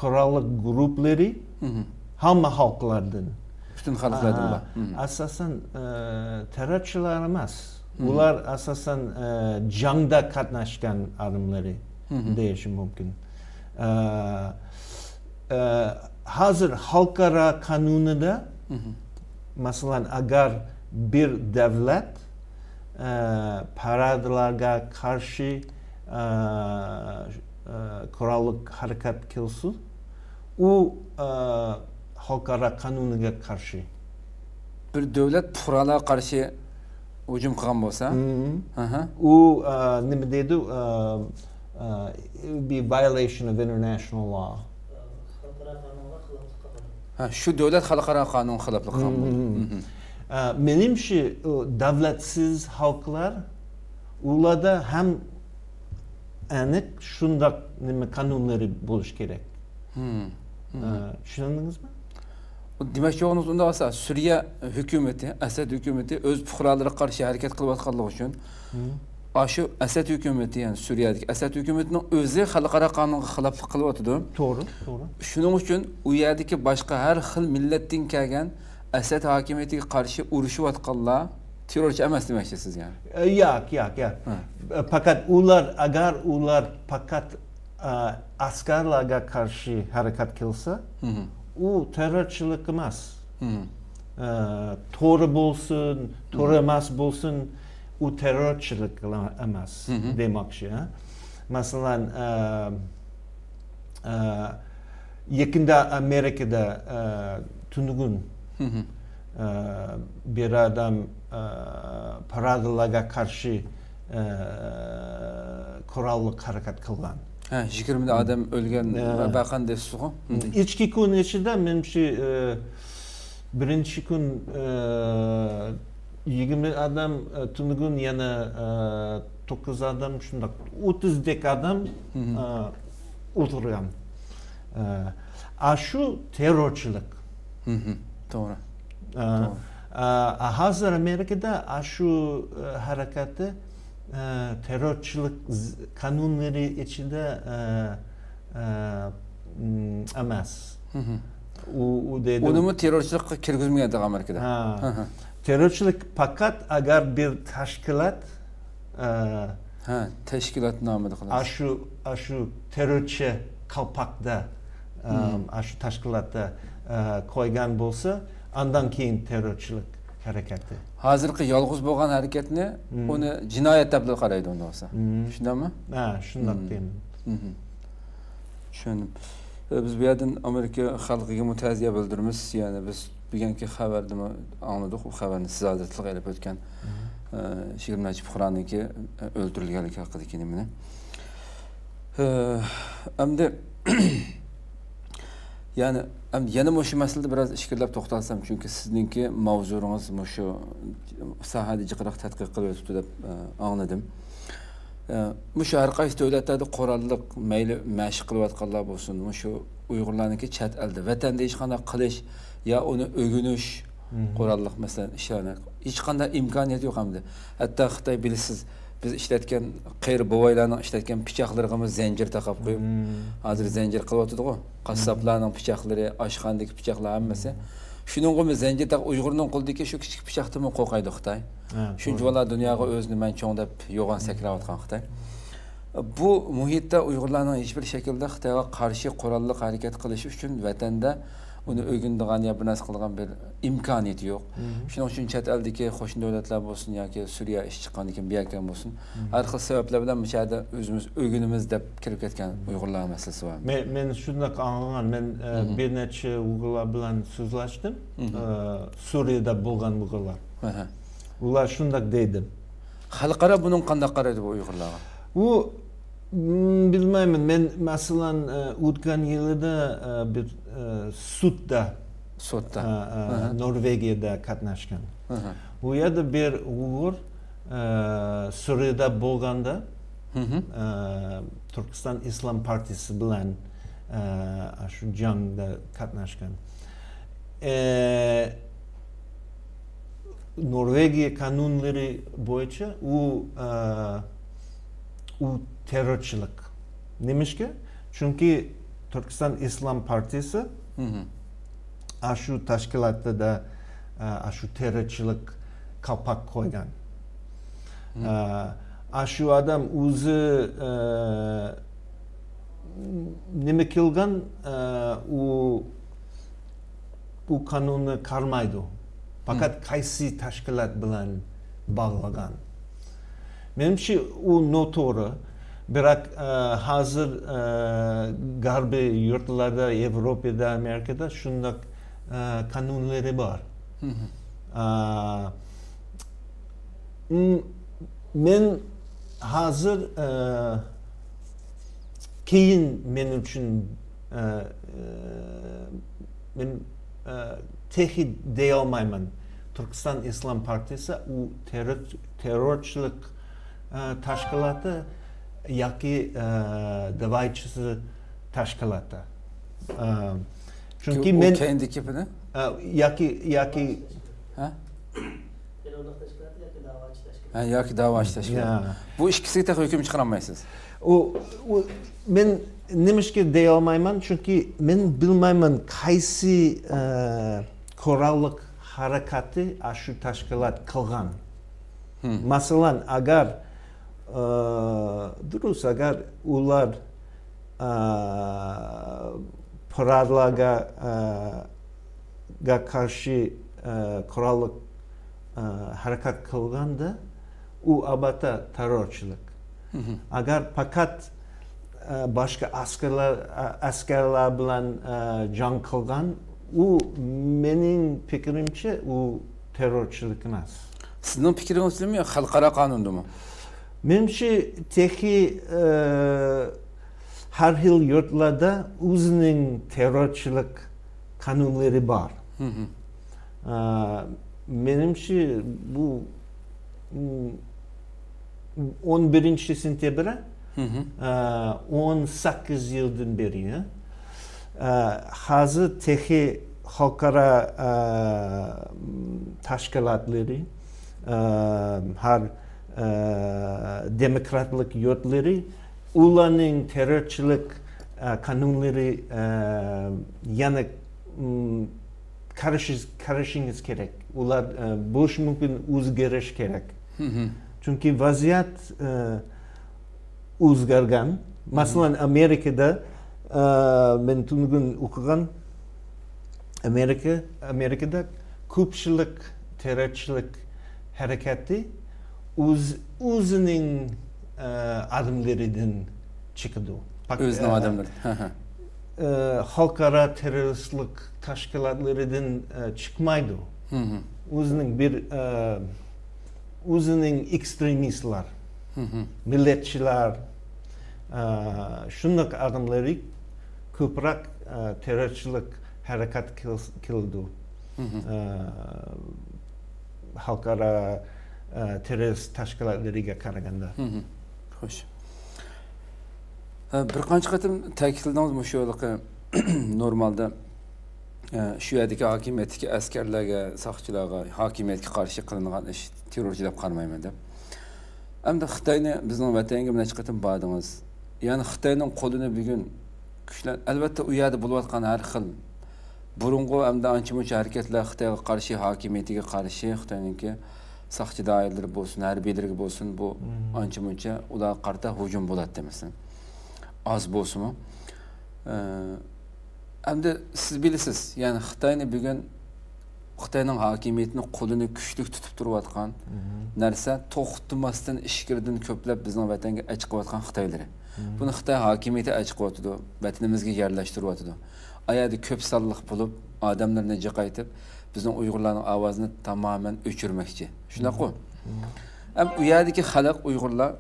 قوراللىق گۇرۇپپىلىرى ھىم. ھەممە خەلقلەردىن. پۈتۈن خەلقلەردىن ئا، بار. ھىم. ئاساسەن، ئە، تېررورچىلار ئەمەس. ھىم. ئۇلار ئاساسەن، ئە، جەڭدە قاتناشقان ئادەملىرى ھىم. دېيىشىم مۇمكىن. ئە، ئە، ھازىر خەلقئارا قانۇنىدا، ھىم. مەسىلەن، ئەگەر بىر دۆلەت، ئە، پارادىلارغا قارشى، ئە، ئە، قوراللىق ھەرىكەت قىلسا، ئۇ، ئە، خەلقئارا قانۇنىغا قارشى. بىر دۆلەت پۇقرالارغا قارشى ھۇجۇم قىلغان بولسا؟ ھىم. ھە، ھە. ئۇ، ئە، نېمە دەيدۇ؟ ئە، ئە، it would be violation of international law. ھە، شۇ دۆلەت خەلقئارا قانۇنغا خىلاپلىق قىلغان بولىدۇ. ھىم، ھىم، ھىم. ئە، مېنىڭچە، ئۇ دۆلەتسىز خەلقلەر، ئۇلاردا ھەم ئېنىق شۇنداق نېمە قانۇنلىرى بولۇشى كېرەك. ھىم، ھىم. ئە، چۈشەندىڭىزمۇ؟ دېمەكچى بولغىنىڭىز ئۇنداق بولسا، سۈرىيە ھۆكۈمىتى، ئەسەد ھۆكۈمىتى ئۆز پۇقرالىرىغا قارشى ھەرىكەت قىلىۋاتقانلىقى ئۈچۈن، ھىم. ئاشۇ ئەسەد ھۆكۈمىتى، يەنى سۈرىيەدىكى ئەسەد ھۆكۈمىتىنىڭ ئۆزى خەلقئارا قانۇنغا خىلاپلىق قىلىۋاتىدۇ. توغرا، توغرا. شۇنىڭ ئۈچۈن ئۇ يەردىكى باشقا ھەر خىل مىللەتتىن كەلگەن ئەسەد ھاكىمىيىتىگە قارشى ئۇرۇشۇۋاتقانلار تېررورچى ئەمەس دېمەكچىسىز، يەنى؟ ئە، ياق، ياق، ياق. ھە. ئە، پەقەت ئۇلار، ئەگەر ئۇلار پەقەت، ئە، ئەسكەرلەرگە قارشى ھەرىكەت قىلسا، ھىم. ئۇ تېررورچىلىق ئەمەس. ھىم. ئە، توغرا بولسۇن، توغرا ھىم. ئەمەس بولسۇن، ئۇ تېررورچىلىق ئەمەس ھىم. دېمەكچى، ھە. مەسىلەن، ئە، ئە، يېقىندا ئامېرىكىدا، ئە، تۈنۈگۈن، ھىم. ئە، بىر ئادەم، ئە، پارادىلارغا قارشى، ئە، قوراللىق ھەرىكەت قىلغان. ھە، يىگىرمە ئادەم ئۆلگەن ۋەقەنى دەيسىزغۇ؟ ئىككى كۈن ئىچىدە، مېنىڭچە، ئە، بىرىنچى كۈن، ئە، يىگىرمە ئادەم، ئە، تۈنۈگۈن يەنە، ئە، توققۇز ئادەم، شۇنداق ئوتتۇزدەك ئادەم، ئە، ئۆلتۈرگەن. ئە، ئاشۇ تېررورچىلىق. توغرا. ئە، ئە، ھازىر ئامېرىكىدا ئاشۇ، ئە، ھەرىكەتى، ئە، تېررورچىلىق قانۇنلىرى ئىچىدە، ئە، ئە، ئەمەس. ئۇ، ئۇ دەيدۇ. ئۇنىمۇ تېررورچىلىققا كىرگۈزمىگەن ئامېرىكىدا. ھە. تېررورچىلىق پەقەت ئەگەر بىر تەشكىلات، ئە، ھە، تەشكىلات نامىدا قىلىنىش. ئاشۇ، ئاشۇ تېررورچى قالپاقتا، ئە، ئاشۇ تەشكىلاتتا، ئە، قويغان بولسا، ئاندىن كېيىن تېررورچىلىق ھەرىكەتى. ھازىرقى يالغۇز بولغان ھەرىكەتنى ئۇنى جىنايەت دەپلا قارايدۇ ئۇندا بولسا. شۇنداقمۇ؟ ھە، شۇنداق دەيمەن. چۈشەندىم. ئە، بىز بۇ يەردىن ئامېرىكا خەلقىگىمۇ تەزىيە بىلدۈرىمىز. يەنى بىز بۈگۈنكى خەۋەردىمۇ ئاڭلىدۇق. بۇ خەۋەرنى سىز ھازىر تىلغا ئېلىپ ئۆتكەن، ئە، يىگىرمە نەچچە پۇقرانىڭكى، ئە، ئۆلتۈرۈلگەنلىكى ھەققىدىكى نېمىنى. ئە، ئەمدى يەنى، ئەمدى يەنە مۇشۇ مەسىلىدە بىراز ئىچكىرىلەپ توختالسام، چۈنكى سىزنىڭكى ماۋزۇڭىز مۇشۇ ساھەدە جىقراق تەتقىق قىلىۋېتىپتۇ دەپ، ئە، ئاڭلىدىم. ئە، مۇشۇ ھەر قايسى دۆلەتلەردە قوراللىق، مەيلى مەشىق قىلىۋاتقانلار بولسۇن، مۇشۇ ئۇيغۇرلارنىڭكى چەت ئەلدە، ۋەتەندە ھېچقانداق قىلىش يا ئۇنى ئۆگىنىش، قوراللىق مەسىلەن ئىشلارنى ھېچقانداق ئىمكانىيەت يوق ئەمدى. ھەتتا خىتاي بىلىسىز، بىز ئىشلەتكەن، قېرى بوۋايلارنىڭ ئىشلەتكەن پىچاقلىرىغىمۇ زەنجىر تاقاپ قويۇپ، ھازىر زەنجىر قىلىۋاتىدىغۇ. قاسساپلارنىڭ پىچاقلىرى، ئاشخانىدىكى پىچاقلار ھەممىسى. شۇنىڭغىمۇ زەنجىر تاقاپ، ئۇيغۇرنىڭ قولىدىكى شۇ كىچىك پىچاقتىنمۇ قورقايدۇ خىتاي. شۇنچىۋالا دۇنياغا ئۆزىنى مەن چوڭ دەپ يوغان سەكرەۋاتقان خىتاي. بۇ مۇھىتتا ئۇيغۇرلارنىڭ ھېچبىر شەكىلدە خىتايغا قارشى قوراللىق ھەرىكەت قىلىش ئۈچۈن ۋەتەندە ئۇنى ئۆگىنىدىغان يا بىر نەرسە قىلىدىغان بىر ئىمكانىيىتى يوق. شۇنىڭ ئۈچۈن چەت ئەلدىكى قوشنا دۆلەتلەر بولسۇن ياكى سۈرىيە ئىش چىققاندىن كېيىن بۇ يەرگە بولسۇن، ھەر خىل سەۋەبلەر بىلەن مۇشۇ يەردە ئۆزىمىز ئۆگىنىمىز دەپ كىرىپ كەتكەن ئۇيغۇرلار مەسىلىسى بار. مەن، مەن شۇنداق ئاڭلىغان، مەن، ئە، بىر نەچچە ئۇيغۇرلار بىلەن سۆزلەشتىم. ئە، سۈرىيەدە بولغان ئۇيغۇرلار. ئۇلار شۇنداق دەيدۇ. خەلقئارا بۇنىڭغا قانداق قارايدۇ بۇ ئۇيغۇرلارغا؟ ئۇ، م، بىلمەيمەن. مەن، مەسىلەن، ئە، ئۆتكەن يىلىدا، ئە، بىر، ئە، سوتتا، سوتتا. ئە، ئە، نورۋېگىيەدە قاتناشقان. بۇ يەردە بىر ئۇيغۇر، ئە، سۈرىيەدە بولغاندا، ئە، تۈركىستان ئىسلام پارتىيىسى بىلەن، ئە، شۇ جەڭدە قاتناشقان. ئە، نورۋېگىيە قانۇنلىرى بويىچە ئۇ، ئە، ئۇ تېررورچىلىق. نېمىشقا؟ چۈنكى تۈركىستان ئىسلام پارتىيىسى ئاشۇ تەشكىلاتتا، ئە، ئاشۇ تېررورچىلىق قالپاق قويغان. ئە، ئاشۇ ئادەم ئۆزى، ئە، نېمە قىلغان، ئە، ئۇ، ئۇ قانۇننى قارىمايدۇ. پەقەت قايسى تەشكىلات بىلەن باغلىغان. مېنىڭچە ئۇ نوتوغرا. بىراق، ئە، ھازىر، ئە، غەربىي يۇرتلاردا، ياۋروپادا، ئامېرىكىدا شۇنداق، ئە، قانۇنلىرى بار. ئە، م-، مەن ھازىر، ئە، كېيىن مەن ئۈچۈن، ئە، ئە، مەن، ئە، تېخى دېيەلمەيمەن. تۈركىستان ئىسلام پارتىيىسى ئۇ تېررور-، تېررورچىلىق، ئە، تەشكىلاتى ياكى، ئە، داۋاچىسى تەشكىلاتى. ئە، چۈنكى ئۇ مەن كەينىدىكى گېپىنى؟ ئە، ياكى، ياكى ھە؟ تېررورلۇق تەشكىلاتى ياكى داۋاچى تەشكىلاتى. ھە، ياكى داۋاچى تەشكىلاتى. يا. بۇ ئىككىسىگە تېخى ھۆكۈم چىقىرالمايسىز. ئۇ، ئۇ، مەن نېمىشقا دېيەلمەيمەن؟ چۈنكى مەن بىلمەيمەن قايسى، ئە، قوراللىق ھەرىكەتنى ئاشۇ تەشكىلات قىلغان. مەسىلەن، ئەگەر، ئە، دۇرۇس، ئەگەر ئۇلار، ئە، پىرارلارغا، ئە، گە قارشى، ئە، قوراللىق، ئە، ھەرىكەت قىلغاندا، ئۇ ئەلۋەتتە تېررورچىلىق. ئەگەر پەقەت، ئە، باشقا ئەسكەرلەر، ئە، ئەسكەرلەر بىلەن، ئە، جەڭ قىلغان، ئۇ مېنىڭ پىكرىمچە ئۇ تېررورچىلىق ئەمەس. سىزنىڭ پىكرىڭىزدىمۇ يا خەلقئارا قانۇندىمۇ؟ مېنىڭچە تېخى، ئە، ھەر خىل يۇرتلاردا ئۆزىنىڭ تېررورچىلىق قانۇنلىرى بار. ئا، مېنىڭچە، بۇ، م، ئون بىرىنچى سېنتەبىر، ئا، ئون سەككىز يىلدىن بېرى، ئا، ھازىر تېخى خەلقئارا، ئا، تەشكىلاتلىرى، ئا، ھەر، ئا، دېموكراتلىق يۇرتلىرى ئۇلارنىڭ تېررورچىلىق، ئە، قانۇنلىرى، ئە، يەنە، م، قارىشىز-، قارىشىڭىز كېرەك. ئۇلار، ئە، بولۇشى مۇمكىن، ئۆزگىرىش كېرەك. چۈنكى ۋەزىيەت، ئە، ئۆزگەرگەن. مەسىلەن، ئامېرىكىدا، ئە، مەن تۈنۈگۈن ئوقۇغان، ئامېرىكا، ئامېرىكىدا كۆپچىلىك تېررورچىلىق ھەرىكەتى ئۆز-، ئۆزىنىڭ، ئە، ئادەملىرىدىن چىقىدۇ. پاك-، ئۆزىنىڭ ئە، ئادەملىرى. ئە، خەلقئارا تېررورىستلىق تەشكىلاتلىرىدىن، ئە، چىقمايدۇ. ئۆزىنىڭ بىر، ئە، ئۆزىنىڭ ئېكسترېمىستلار، مىللەتچىلەر، ئە، شۇنداق ئادەملىرى كۆپرەك، ئە، تېررورچىلىق ھەرىكەت قىل-، قىلىدۇ. ئە، خەلقئارا، ئە، تېررورىست تەشكىلاتلىرىغا قارىغاندا. خوش. ئە، بىر قانچە قېتىم تەكىتلىدىڭىز مۇشۇ ھېلىقى نورمالدا، ئە، شۇ يەردىكى ھاكىمىيەتتىكى ئەسكەرلەرگە، ساقچىلارغا، ھاكىمىيەتكە قارشى قىلىنغان ئىش تېررورچى دەپ قارىمايمەن دەپ. ئەمدى خىتاينى، بىزنىڭ ۋەتەنگە بىر نەچچە قېتىم باردىڭىز. يەنى خىتاينىڭ قولىنى بۈگۈن كۈچلەن-، ئەلۋەتتە، ئۇ يەردە بولۇۋاتقان ھەر خىل بۇرۇنقى ئەمدى ئانچە-مۇنچە ھەرىكەتلەر خىتايغا قارشى، ھاكىمىيىتىگە قارشى، خىتاينىڭكى ساقچى دائىرىلىرى بولسۇن، ھەربىيلىرىگە بولسۇن، بۇ ئانچە-مۇنچە ئۇلارغا قارىتا ھۇجۇم بولاتتى، مەسىلەن. ئاز بولسىمۇ. ئە، ئەمدى سىز بىلىسىز، يەنى خىتاينى بۈگۈن خىتاينىڭ ھاكىمىيىتىنى قولىنى كۈچلۈك تۇتۇپ تۇرۇۋاتقان نەرسە توختىماستىن ئىچكىرىدىن كۆپلەپ بىزنىڭ ۋەتەنگە ئەچىقىۋاتقان خىتايلىرى. بۇنى خىتاي ھاكىمىيىتى ئەچىقىۋاتىدۇ، ۋەتىنىمىزگە يەرلەشتۈرۈۋاتىدۇ. ئا يەردە كۆپ سانلىق بولۇپ، ئادەملىرىنى جىقايتىپ، بىزنىڭ ئۇيغۇرلارنىڭ ئاۋازىنى تامامەن ئۆچۈرمەكچى. شۇنداققۇ؟ ھەم ئۇ يەردىكى خەلق، ئۇيغۇرلار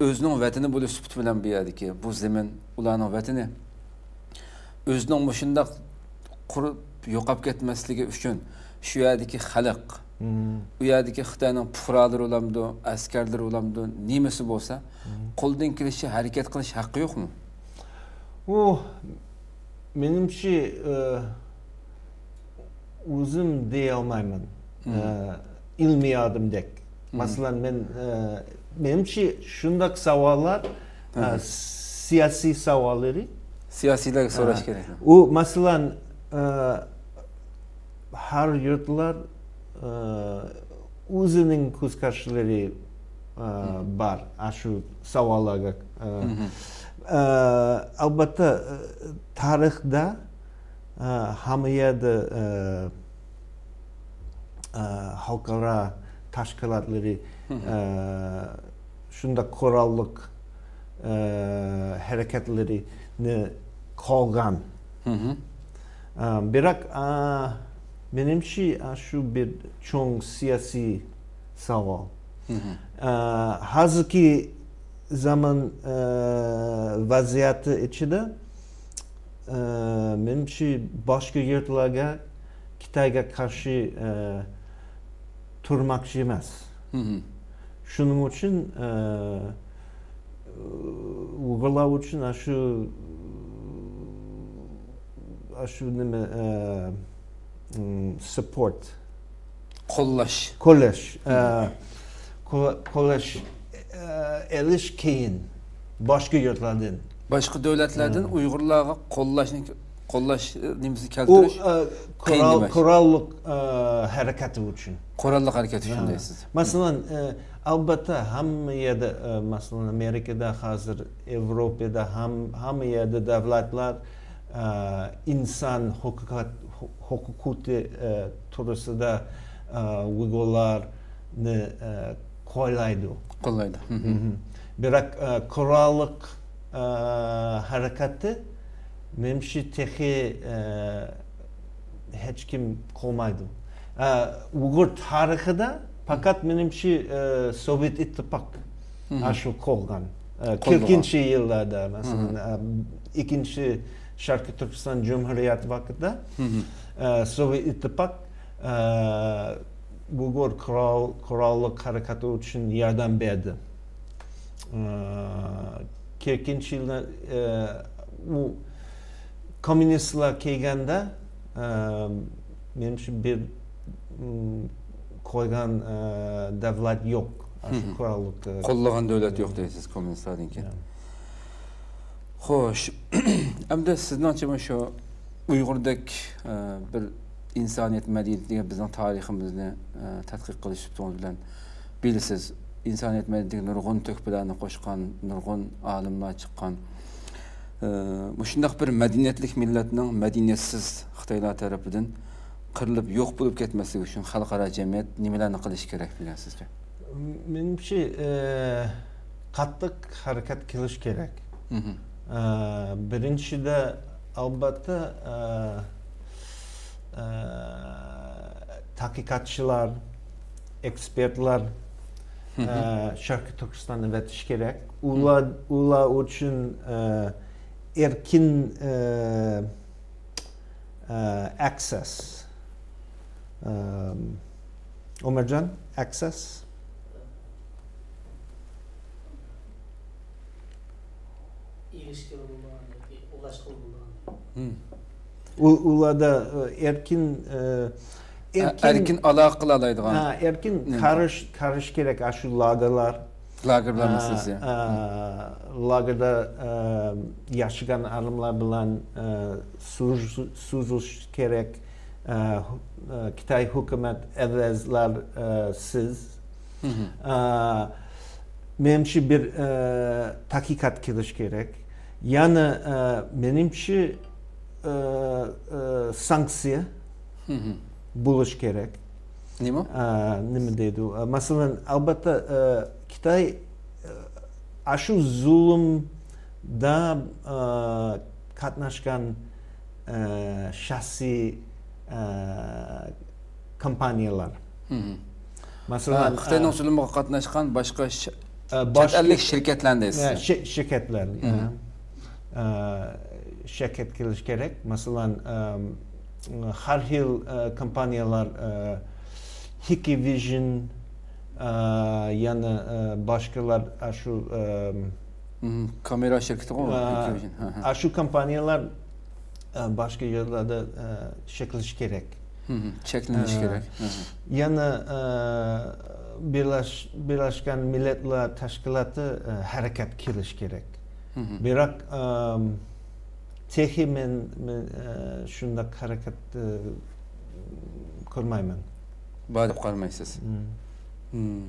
ئۆزىنىڭ ۋەتىنى بولۇش سۈپىتى بىلەن بۇ يەردىكى، بۇ زېمىن ئۇلارنىڭ ۋەتىنى. ئۆزىنىڭ مۇشۇنداق قۇرۇپ يوقاپ كەتمەسلىكى ئۈچۈن شۇ يەردىكى خەلق، ئۇ يەردىكى خىتاينىڭ پۇقرالىرى بولامدۇ، ئەسكەرلىرى بولامدۇ، نېمىسى بولسا، قولىدىن كېلىشىچە ھەرىكەت قىلىش ھەققى يوقمۇ؟ ئۇ، مېنىڭچە، ئە، ئۆزۈم دېيەلمەيمەن. ئە، ئىلمىي ئادەمدەك. مەسىلەن، مەن، ئە، مېنىڭچە شۇنداق ساۋاللار، ئە، سىياسىي ساۋاللىرى. سىياسىيلارغا سوراش كېرەك. ئۇ، مەسىلەن، ئە، ھەر يۇرتلار، ئە، ئۆزىنىڭ كۆز قاراشلىرى، ئە، بار، ئاشۇ ساۋاللارغا. ئە، ئە، ئەلۋەتتە، ئە، تارىختا، ئە، ھەممە يەردە، ئە، ئە، خەلقئارا تەشكىلاتلىرى، ئە، شۇنداق قوراللىق، ئە، ھەرىكەتلىرىنى قىلغان. ئە، بىراق، ئە، مېنىڭچە، ئە، شۇ بىر چوڭ سىياسىي ساۋال. ئە، ھازىرقى زامان، ئە، ۋەزىيىتى ئىچىدە، ئە، مېنىڭچە باشقا يۇرتلارغا خىتايغا قارشى، ئە، تۇرماقچى ئەمەس. شۇنىڭ ئۈچۈن، ئە، ئۇيغۇرلار ئۈچۈن ئاشۇ، ئاشۇ نېمە، ئە، م، سپورت. قوللاش. قوللاش. ئە، قو-، قوللاش، ئە، ئېلىش قىيىن. باشقا يۇرتلاردىن. باشقا دۆلەتلەردىن ئۇيغۇرلارغا قوللاشنى، قوللاش، ئە، نېمىسىنى ئۇ، كەلتۈرۈش ئە، قىيىن قورال-، دېمەك. قوراللىق، ئە، ھەرىكەتى ئۈچۈن. قوراللىق ھەرىكەت ئۈچۈن دەيسىز. مەسىلەن، ئە، ئەلۋەتتە، ھەممە يەردە، ئە، مەسىلەن، ئامېرىكىدا ھازىر، ياۋروپادا ھەم-، ھەممە يەردە دۆلەتلەر، ئە، ئىنسان ھوقۇقات-، ھوقۇقى، ئە، توغرىسىدا، ئە، ئۇيغۇرلارنى، ئە، قوللايدۇ. قوللايدۇ. بىراق، ئە، قوراللىق، ئە، ھەرىكەتنى مېنىڭچە تېخى، ئە، ھېچكىم قىلمايدۇ. ئە، ئۇيغۇر تارىخىدا پەقەت مېنىڭچە، ئە، سوۋېت ئىتتىپاق ئاشۇ قىلغان. ئە، قوللىغان. قىرىقىنچى يىللاردا، مەسىلەن، مم. ئە، ئىككىنچى شەرقىي تۈركىستان جۇمھۇرىيەت ۋاقتىدا، مم. ئە، سوۋېت ئىتتىپاق، ئە، ئۇيغۇر قورال-، قوراللىق ھەرىكەت ئۈچۈن ياردەم بەردى. ئە، قىرىقىنچى يىلدا، ئە، ئۇ كوممۇنىستلار كەلگەندە، ئە، مېنىڭچە بىر، م، قويغان، ئە، دۆلەت يوق. شۇ مم. قوراللىق، ئە، قوللىغان دۆلەت يوق دەيسىز كوممۇنىستلاردىن كېيىن. يا. خوش. ئەمدى سىزنىڭچە شۇ ئۇيغۇردەك، ئە، بىر ئىنسانىيەت مەدەنىيىتىگە بىزنىڭ تارىخىمىزنى، ئە، تەتقىق قىلىش سۈپىتىڭىز بىلەن بىلىسىز، ئىنسانىيەت مەدەنىيىتىگە نۇرغۇن تۆھپىلەرنى قوشقان، نۇرغۇن ئالىملار چىققان. ئە، مۇشۇنداق بىر مەدەنىيەتلىك مىللەتنىڭ مەدەنىيەتسىز خىتايلار تەرىپىدىن قىرىلىپ يوق بولۇپ كەتمەسلىكى ئۈچۈن خەلقئارا جەمئىيەت نېمىلەرنى قىلىشى كېرەك دېگەن سىزچە؟ مېنىڭچە، ئە، قاتتىق ھەرىكەت قىلىش كېرەك. مم. ئە، بىرىنچىدە، ئەلۋەتتە، ئە، ئە، تەتقىقاتچىلار، ئېكسپېرتلار، مم. ئە، شەرقىي تۈركىستاننى ئەۋەتىش كېرەك. ئۇلار، ئۇلار ئۈچۈن، ئە، ئەركىن، ئە، ئە، ئەكسېس. ئەم، ئۆمەرجان، ئەكسېس. ئېرىشكىلى بولىدىغان ياكى ئۇلاشقىلى بولىدىغان. مم. ئۇ-، ئۇلاردا، ئە، ئەركىن، ئە، ئە، ئەركىن، ئەركىن ئالاقە قىلالايدىغان. ھە، ئەركىن نېمە؟ قارىش، قارىش كېرەك، ئاشۇ لاگېرلار. لاگېرلار ئە، مەسىلىسى. ئە، لاگېردا، ئە، ياشىغان ئادەملەر بىلەن، ئە، سۆز-، سۆزلىشىش كېرەك. ئە، ھۆ-، ئە، خىتاي ھۆكۈمەت ئەۋەزلەر، ئە، سىز. مم. ئە، مېنىڭچە بىر، ئە، تەتقىقات قىلىش كېرەك. يەنە، ئە، مېنىڭچە، ئە، ئە، سانكسىيە مم. بولۇش كېرەك. نېمە؟ ئە، نېمە دەيدۇ؟ ئە، مەسىلەن، ئەلۋەتتە، ئە، خىتاي، ئە، ئاشۇ زۇلۇمدا، ئە، قاتناشقان، ئە، شەخسىي، ئە، كومپانىيەلەر. مم. مەسىلەن، ھە، خىتاينىڭ ئە، زۇلۇمىغا قاتناشقان باشقا ش-، ئە، چەت ئەللىك شىركەتلەرنى دەيسىز. ئە، شىركەتلەر، مم. ئە، ئە، شىركەت قىلىش كېرەك. مەسىلەن، ئە، ھەر خىل، ئە، كومپانىيەلەر، ئە، ھىكىۋىژن، ئە، يەنە، ئە، باشقىلار، ئە، شۇ، ئە، مم، كامېرا شىركىتىغۇ، ئە، ھىكىۋىژن. ھە، ھە. ئە، شۇ كومپانىيەلەر، ئە، باشقا يەرلەردە، ئە، چەكلىنىش كېرەك. مم، چەكلىنىش ئە، كېرەك. ھە، ھە. يەنە، ئە، بىرلەش-، بىرلەشكەن مىللەتلەر تەشكىلاتى، ئە، ھەرىكەت قىلىش كېرەك. مم. بىراق، ئەم، تېخى مەن، مەن، ئە، شۇنداق ھەرىكەت، ئە، كۆرمەيمەن. بار دەپ قارىمايسىز. مم. مم.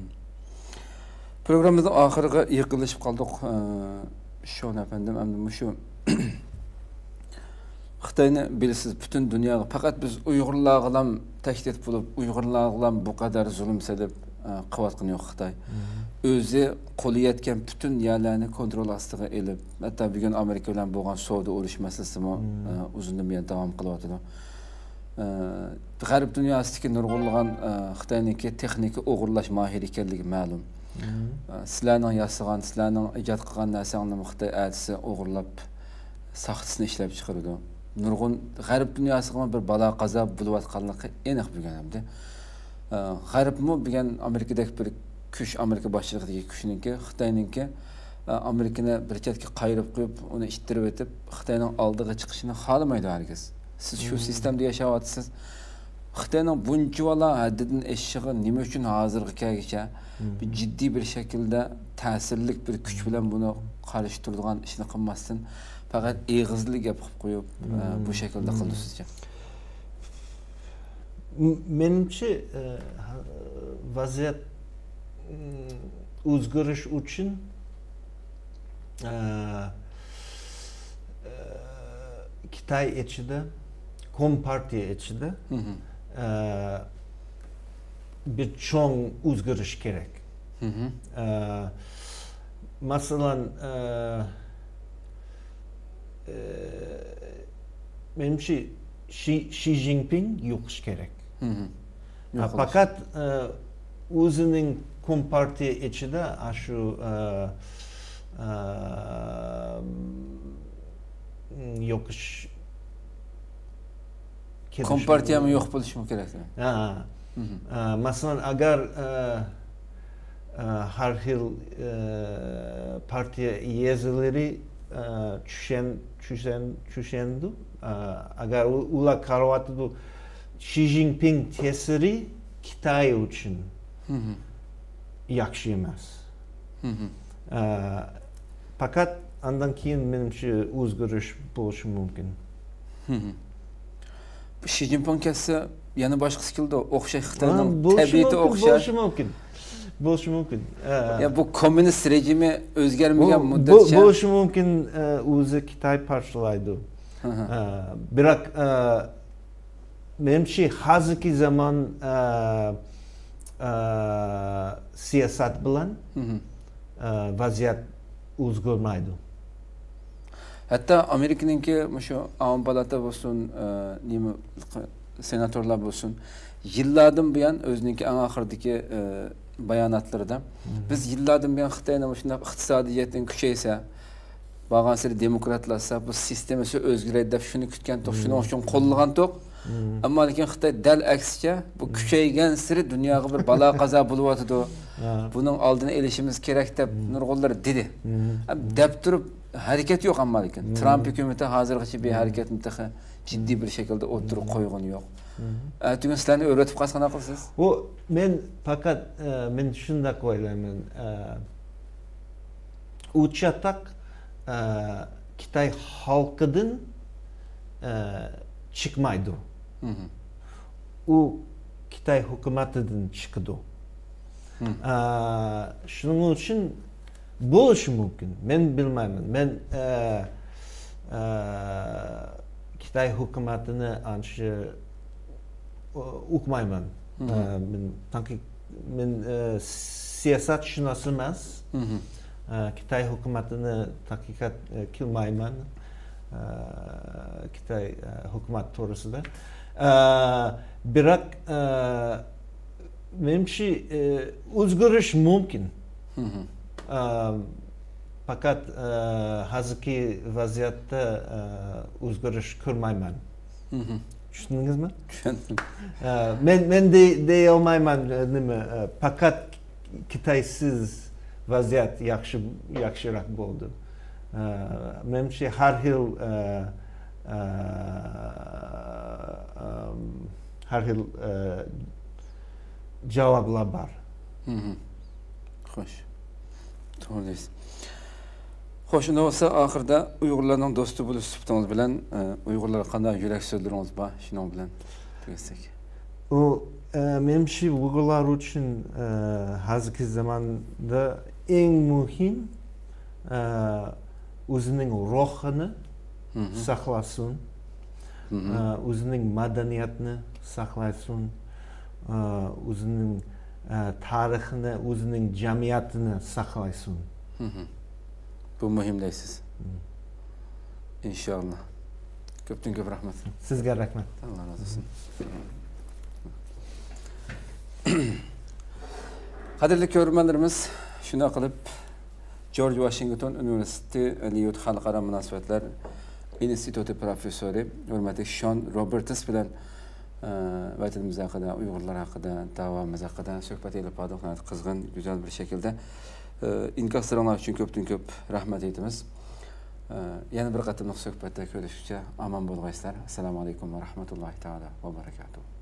پروگراممىمىزنىڭ ئاخىرىغا يېقىنلىشىپ قالدۇق، ئە، شون ئەپەندىم. ئەمدى مۇشۇ خىتاينى بىلىسىز، پۈتۈن دۇنياغا، پەقەت بىز ئۇيغۇرلارغىلام تەھدىت بولۇپ، ئۇيغۇرلارغىلام بۇ قەدەر زۇلۇم سېلىپ، ئە، قىلىۋاتقىنى يوق خىتاي. مم. ئۆزى قولى يەتكەن پۈتۈن يەرلەرنى كونترول ئاستىغا ئېلىپ، ھەتتا بۈگۈن ئامېرىكا بىلەن بولغان سودا ئۇرۇش مەسىلىسىمۇ، مم. ئە، ئۇزۇندىن بۇيان داۋام قىلىۋاتىدۇ. ئە، غەرب دۇنياسىدىكى نۇرغۇنلىغان، ئە، خىتاينىڭكى تېخنىكا ئوغرىلاش ماھىرى ئىكەنلىكى مەلۇم. مم. ئە، سىلەرنىڭ ياسىغان، سىلەرنىڭ ئىجاد قىلغان نەرسەڭلارنى خىتاي ئەتىسى ئوغرىلاپ، ساختىسىنى ئىشلەپ چىقىرىدۇ. نۇرغۇن غەرب دۇنياسىغىمۇ بىر بالا قازا بولۇۋاتقانلىقى ئېنىق بۈگۈن ئەمدى. ئە، غەربمۇ بۈگۈن ئامېرىكىدەك بىر كۈچ، ئامېرىكا باشچىلىقىدىكى كۈچنىڭكى، خىتاينىڭكى، ئە، ئامېرىكىنى بىر چەتكە قايرىپ قويۇپ، ئۇنى ئىتتىرىۋېتىپ، خىتاينىڭ ئالدىغا چىقىشىنى خالىمايدۇ ھەرگىز. سىز شۇ مم. سىستېمىدا ياشاۋاتىسىز. خىتاينىڭ بۇنچىۋالا ھەددىدىن ئېشىشىغا نېمە ئۈچۈن ھازىرغا كەلگۈچە مم. بىر جىددىي بىر شەكىلدە تەسىرلىك بىر كۈچ بىلەن بۇنى قارشى تۇرىدىغان ئىشنى قىلماستىن، پەقەت ئېغىزدا گەپ قىلىپ قويۇپ، ئە، مم. بۇ شەكىلدە مم. قىلدى سىزچە؟ م-، مېنىڭچە، ئە، ۋەزىيەت، م، ئۆزگىرىش ئۈچۈن، ئە، ئە، خىتاي ئىچىدە، كومپارتىيە ئىچىدە، مم. ئە، بىر چوڭ ئۆزگىرىش كېرەك. مم. ئە، مەسىلەن، ئە، ئە، مېنىڭچە، شى، شى جىنپىڭ يوقىشى كېرەك. مم. ھە، يوقىلىش. پەقەت، ئە، ئۆزىنىڭ كومپارتىيە ئىچىدە، ئاشۇ، ئە، ئە، يوقىش، كېتىشى كومپارتىيەمۇ يوق بولۇشىمۇ كېرەك. ھە. مھم. ئە، مەسىلەن، ئەگەر، ئە، ئە، ھەر خىل، ئە، پارتىيە ئەزالىرى، ئە، چۈشەن-، چۈشەن-، چۈشەندى. ئە، ئەگەر ئۇ-، ئۇلار قاراۋاتىدۇ، شى جىنپىڭ تەسىرى خىتاي ئۈچۈن مھم. ياخشى ئەمەس. مھم. ئە، پەقەت ئاندىن كېيىن، مېنىڭچە، ئۆزگىرىش بولۇشى مۇمكىن. مھم. شى جىنپىڭ كەتسە، يەنە باشقىسى كېلىدۇ. ئوخشاش خىتاينىڭ ھە، بولۇشى تەبىئىتى مۇمكىن، ئوخشاش. بولۇشى مۇمكىن. بولۇشى مۇمكىن. ئە، يا بۇ كوممۇنىست رېجىمى ئۆزگەرمىگەن بۇ، بۇ، مۇددەتچە. بولۇشى مۇمكىن، ئە، ئۆزى خىتاي پارچىلايدۇ. ھە، ھە. ئە، بىراق، ئە، مېنىڭچە، ھازىرقى زامان، ئە، ئە، سىياسەت بىلەن، مھم. ئە، ۋەزىيەت ئۆزگەرمەيدۇ. ھەتتا ئامېرىكىنىڭكى مۇشۇ ئاۋام پالاتا بولسۇن، ئە، نېمە، سېناتورلار بولسۇن، يىللاردىن بۇيان ئۆزىنىڭكى ئەڭ ئاخىرىدىكى، ئە، باياناتلىرىدا، مھم. بىز يىللاردىن بۇيان خىتاينى مۇشۇنداق ئىقتىسادىي جەھەتتىن كۈچەيسە، بارغانسېرى دېموكراتلاشسا، بۇ سىستېمىسى ئۆزگىرەيدۇ دەپ شۇنى كۈتكەنتۇق، شۇنىڭ ئۈچۈن قوللىغانتۇق. مم. ئەمما لېكىن خىتاي دەل ئەكسىچە، بۇ مم. كۈچەيگەنسېرى دۇنياغا بىر بالا قازا بولۇۋاتىدۇ. ھە. بۇنىڭ ئالدىنى ئېلىشىمىز كېرەك دەپ مم. نۇرغۇنلىرى دېدى. مم. ئەم، دەپ تۇرۇپ ھەرىكەت يوق ئەمما لېكىن. مم. ترامپ ھۆكۈمىتى ھازىرغىچە بىر مم. ھەرىكەتنى تېخى جىددىي بىر شەكىلدە ئوتتۇرىغا مم. قويغىنى يوق. مم. ئەتىگۈن سىلەرنى ئۆرۈۋېتىپ قالسا قانداق قىلىسىز؟ بۇ مەن پەقەت، ئە، مەن شۇنداق ئويلايمەن. ئە، ئۇ چاتاق، ئە، خىتاي خەلقىدىن، ئە، چىقمايدۇ. مھم. ئۇ خىتاي ھۆكۈمىتىدىن چىقىدۇ. مم. ئە، شۇنىڭ ئۈچۈن بولۇشى مۇمكىن. مەن بىلمەيمەن. مەن، ئە، ئە، خىتاي ھۆكۈمىتىنى ئانچە ئۇ-، ئۇقمايمەن. مم. ئە، مەن تەنقىد، مەن، ئە، سىياسەتشۇناس ئەمەس. مم. ئە، خىتاي ھۆكۈمىتىنى تەنقىد، ئە، قىلمايمەن. ئە، خىتاي، ئە، ھۆكۈمەت توغرىسىدا. ئە، بىراق، ئە، مېنىڭچە، ئە، ئۆزگىرىش مۇمكىن. مم. ئە، پەقەت، ئە، ھازىرقى ۋەزىيەتتە، ئە، ئۆزگىرىش كۆرمەيمەن. مم. چۈشەندىڭىزمۇ؟ چۈشەندىم. ئە، مەن، مەن دېي-، دېيەلمەيمەن، ئە، نېمە، ئە، پەقەت خىتايسىز ۋەزىيەت ياخشى، ياخشىراق بولدى. ئە، مېنىڭچە ھەر خىل، ئە، ئە، ئەم، ھەر خىل، ئە، جاۋابلار بار. مم. خوش. توغرا دەيسىز. خوش، ئۇنداق بولسا ئاخىرىدا ئۇيغۇرلارنىڭ دوستى بولۇش سۈپىتىڭىز بىلەن، ئە، ئۇيغۇرلارغا قانداق يۈرەك سۆزلىرىڭىز بار؟ شۇنىڭ بىلەن تۈگەتسەك. ئۇ، ئە، مېنىڭچە ئۇيغۇرلار ئۈچۈن، ئە، ھازىرقى زاماندا ئەڭ مۇھىم، ئە، ئۆزىنىڭ روھىنى مم. ساقلاسۇن، مم. ئە، ئۆزىنىڭ مەدەنىيەتنى ساقلاسۇن، ئە، ئۆزىنىڭ، ئە، تارىخىنى، ئۆزىنىڭ جەمئىيەتىنى ساقلاسۇن. مم. بۇ مۇھىم دەيسىز. مم. ئىنشائاللا. كۆپتىن كۆپ رەھمەت. سىزگە رەھمەت. ئاللا رازى بولسۇن. قەدىرلىك كۆرۈرمەنلىرىمىز، شۇنداق قىلىپ، جورج ۋاشىنگتون ئۇنىۋېرسىتېتى ئەلىيۇت خەلقئارا مۇناسىۋەتلەر ئىنستىتۇتى پروفېسسورى، ھۆرمەتلىك شون روبېرتس بىلەن، ئە، ۋەتىنىمىز ھەققىدە، ئۇيغۇرلار ھەققىدە، داۋامىز ھەققىدە سۆھبەت ئېلىپ باردۇق. ناھايىتى قىزغىن، گۈزەل بىر شەكىلدە. ئە، ئىنكاسلىرىڭلار ئۈچۈن كۆپتىن كۆپ رەھمەت ئېيتىمىز. ئە، يەنە بىر قېتىملىق سۆھبەتتە كۆرۈشكىچە ئامان بولغايسىلەر. ئەسسالامۇ ئەلەيكۇم ۋە رەھمەتۇللاھى تائالا ۋە بەرەكاتۇھۇ.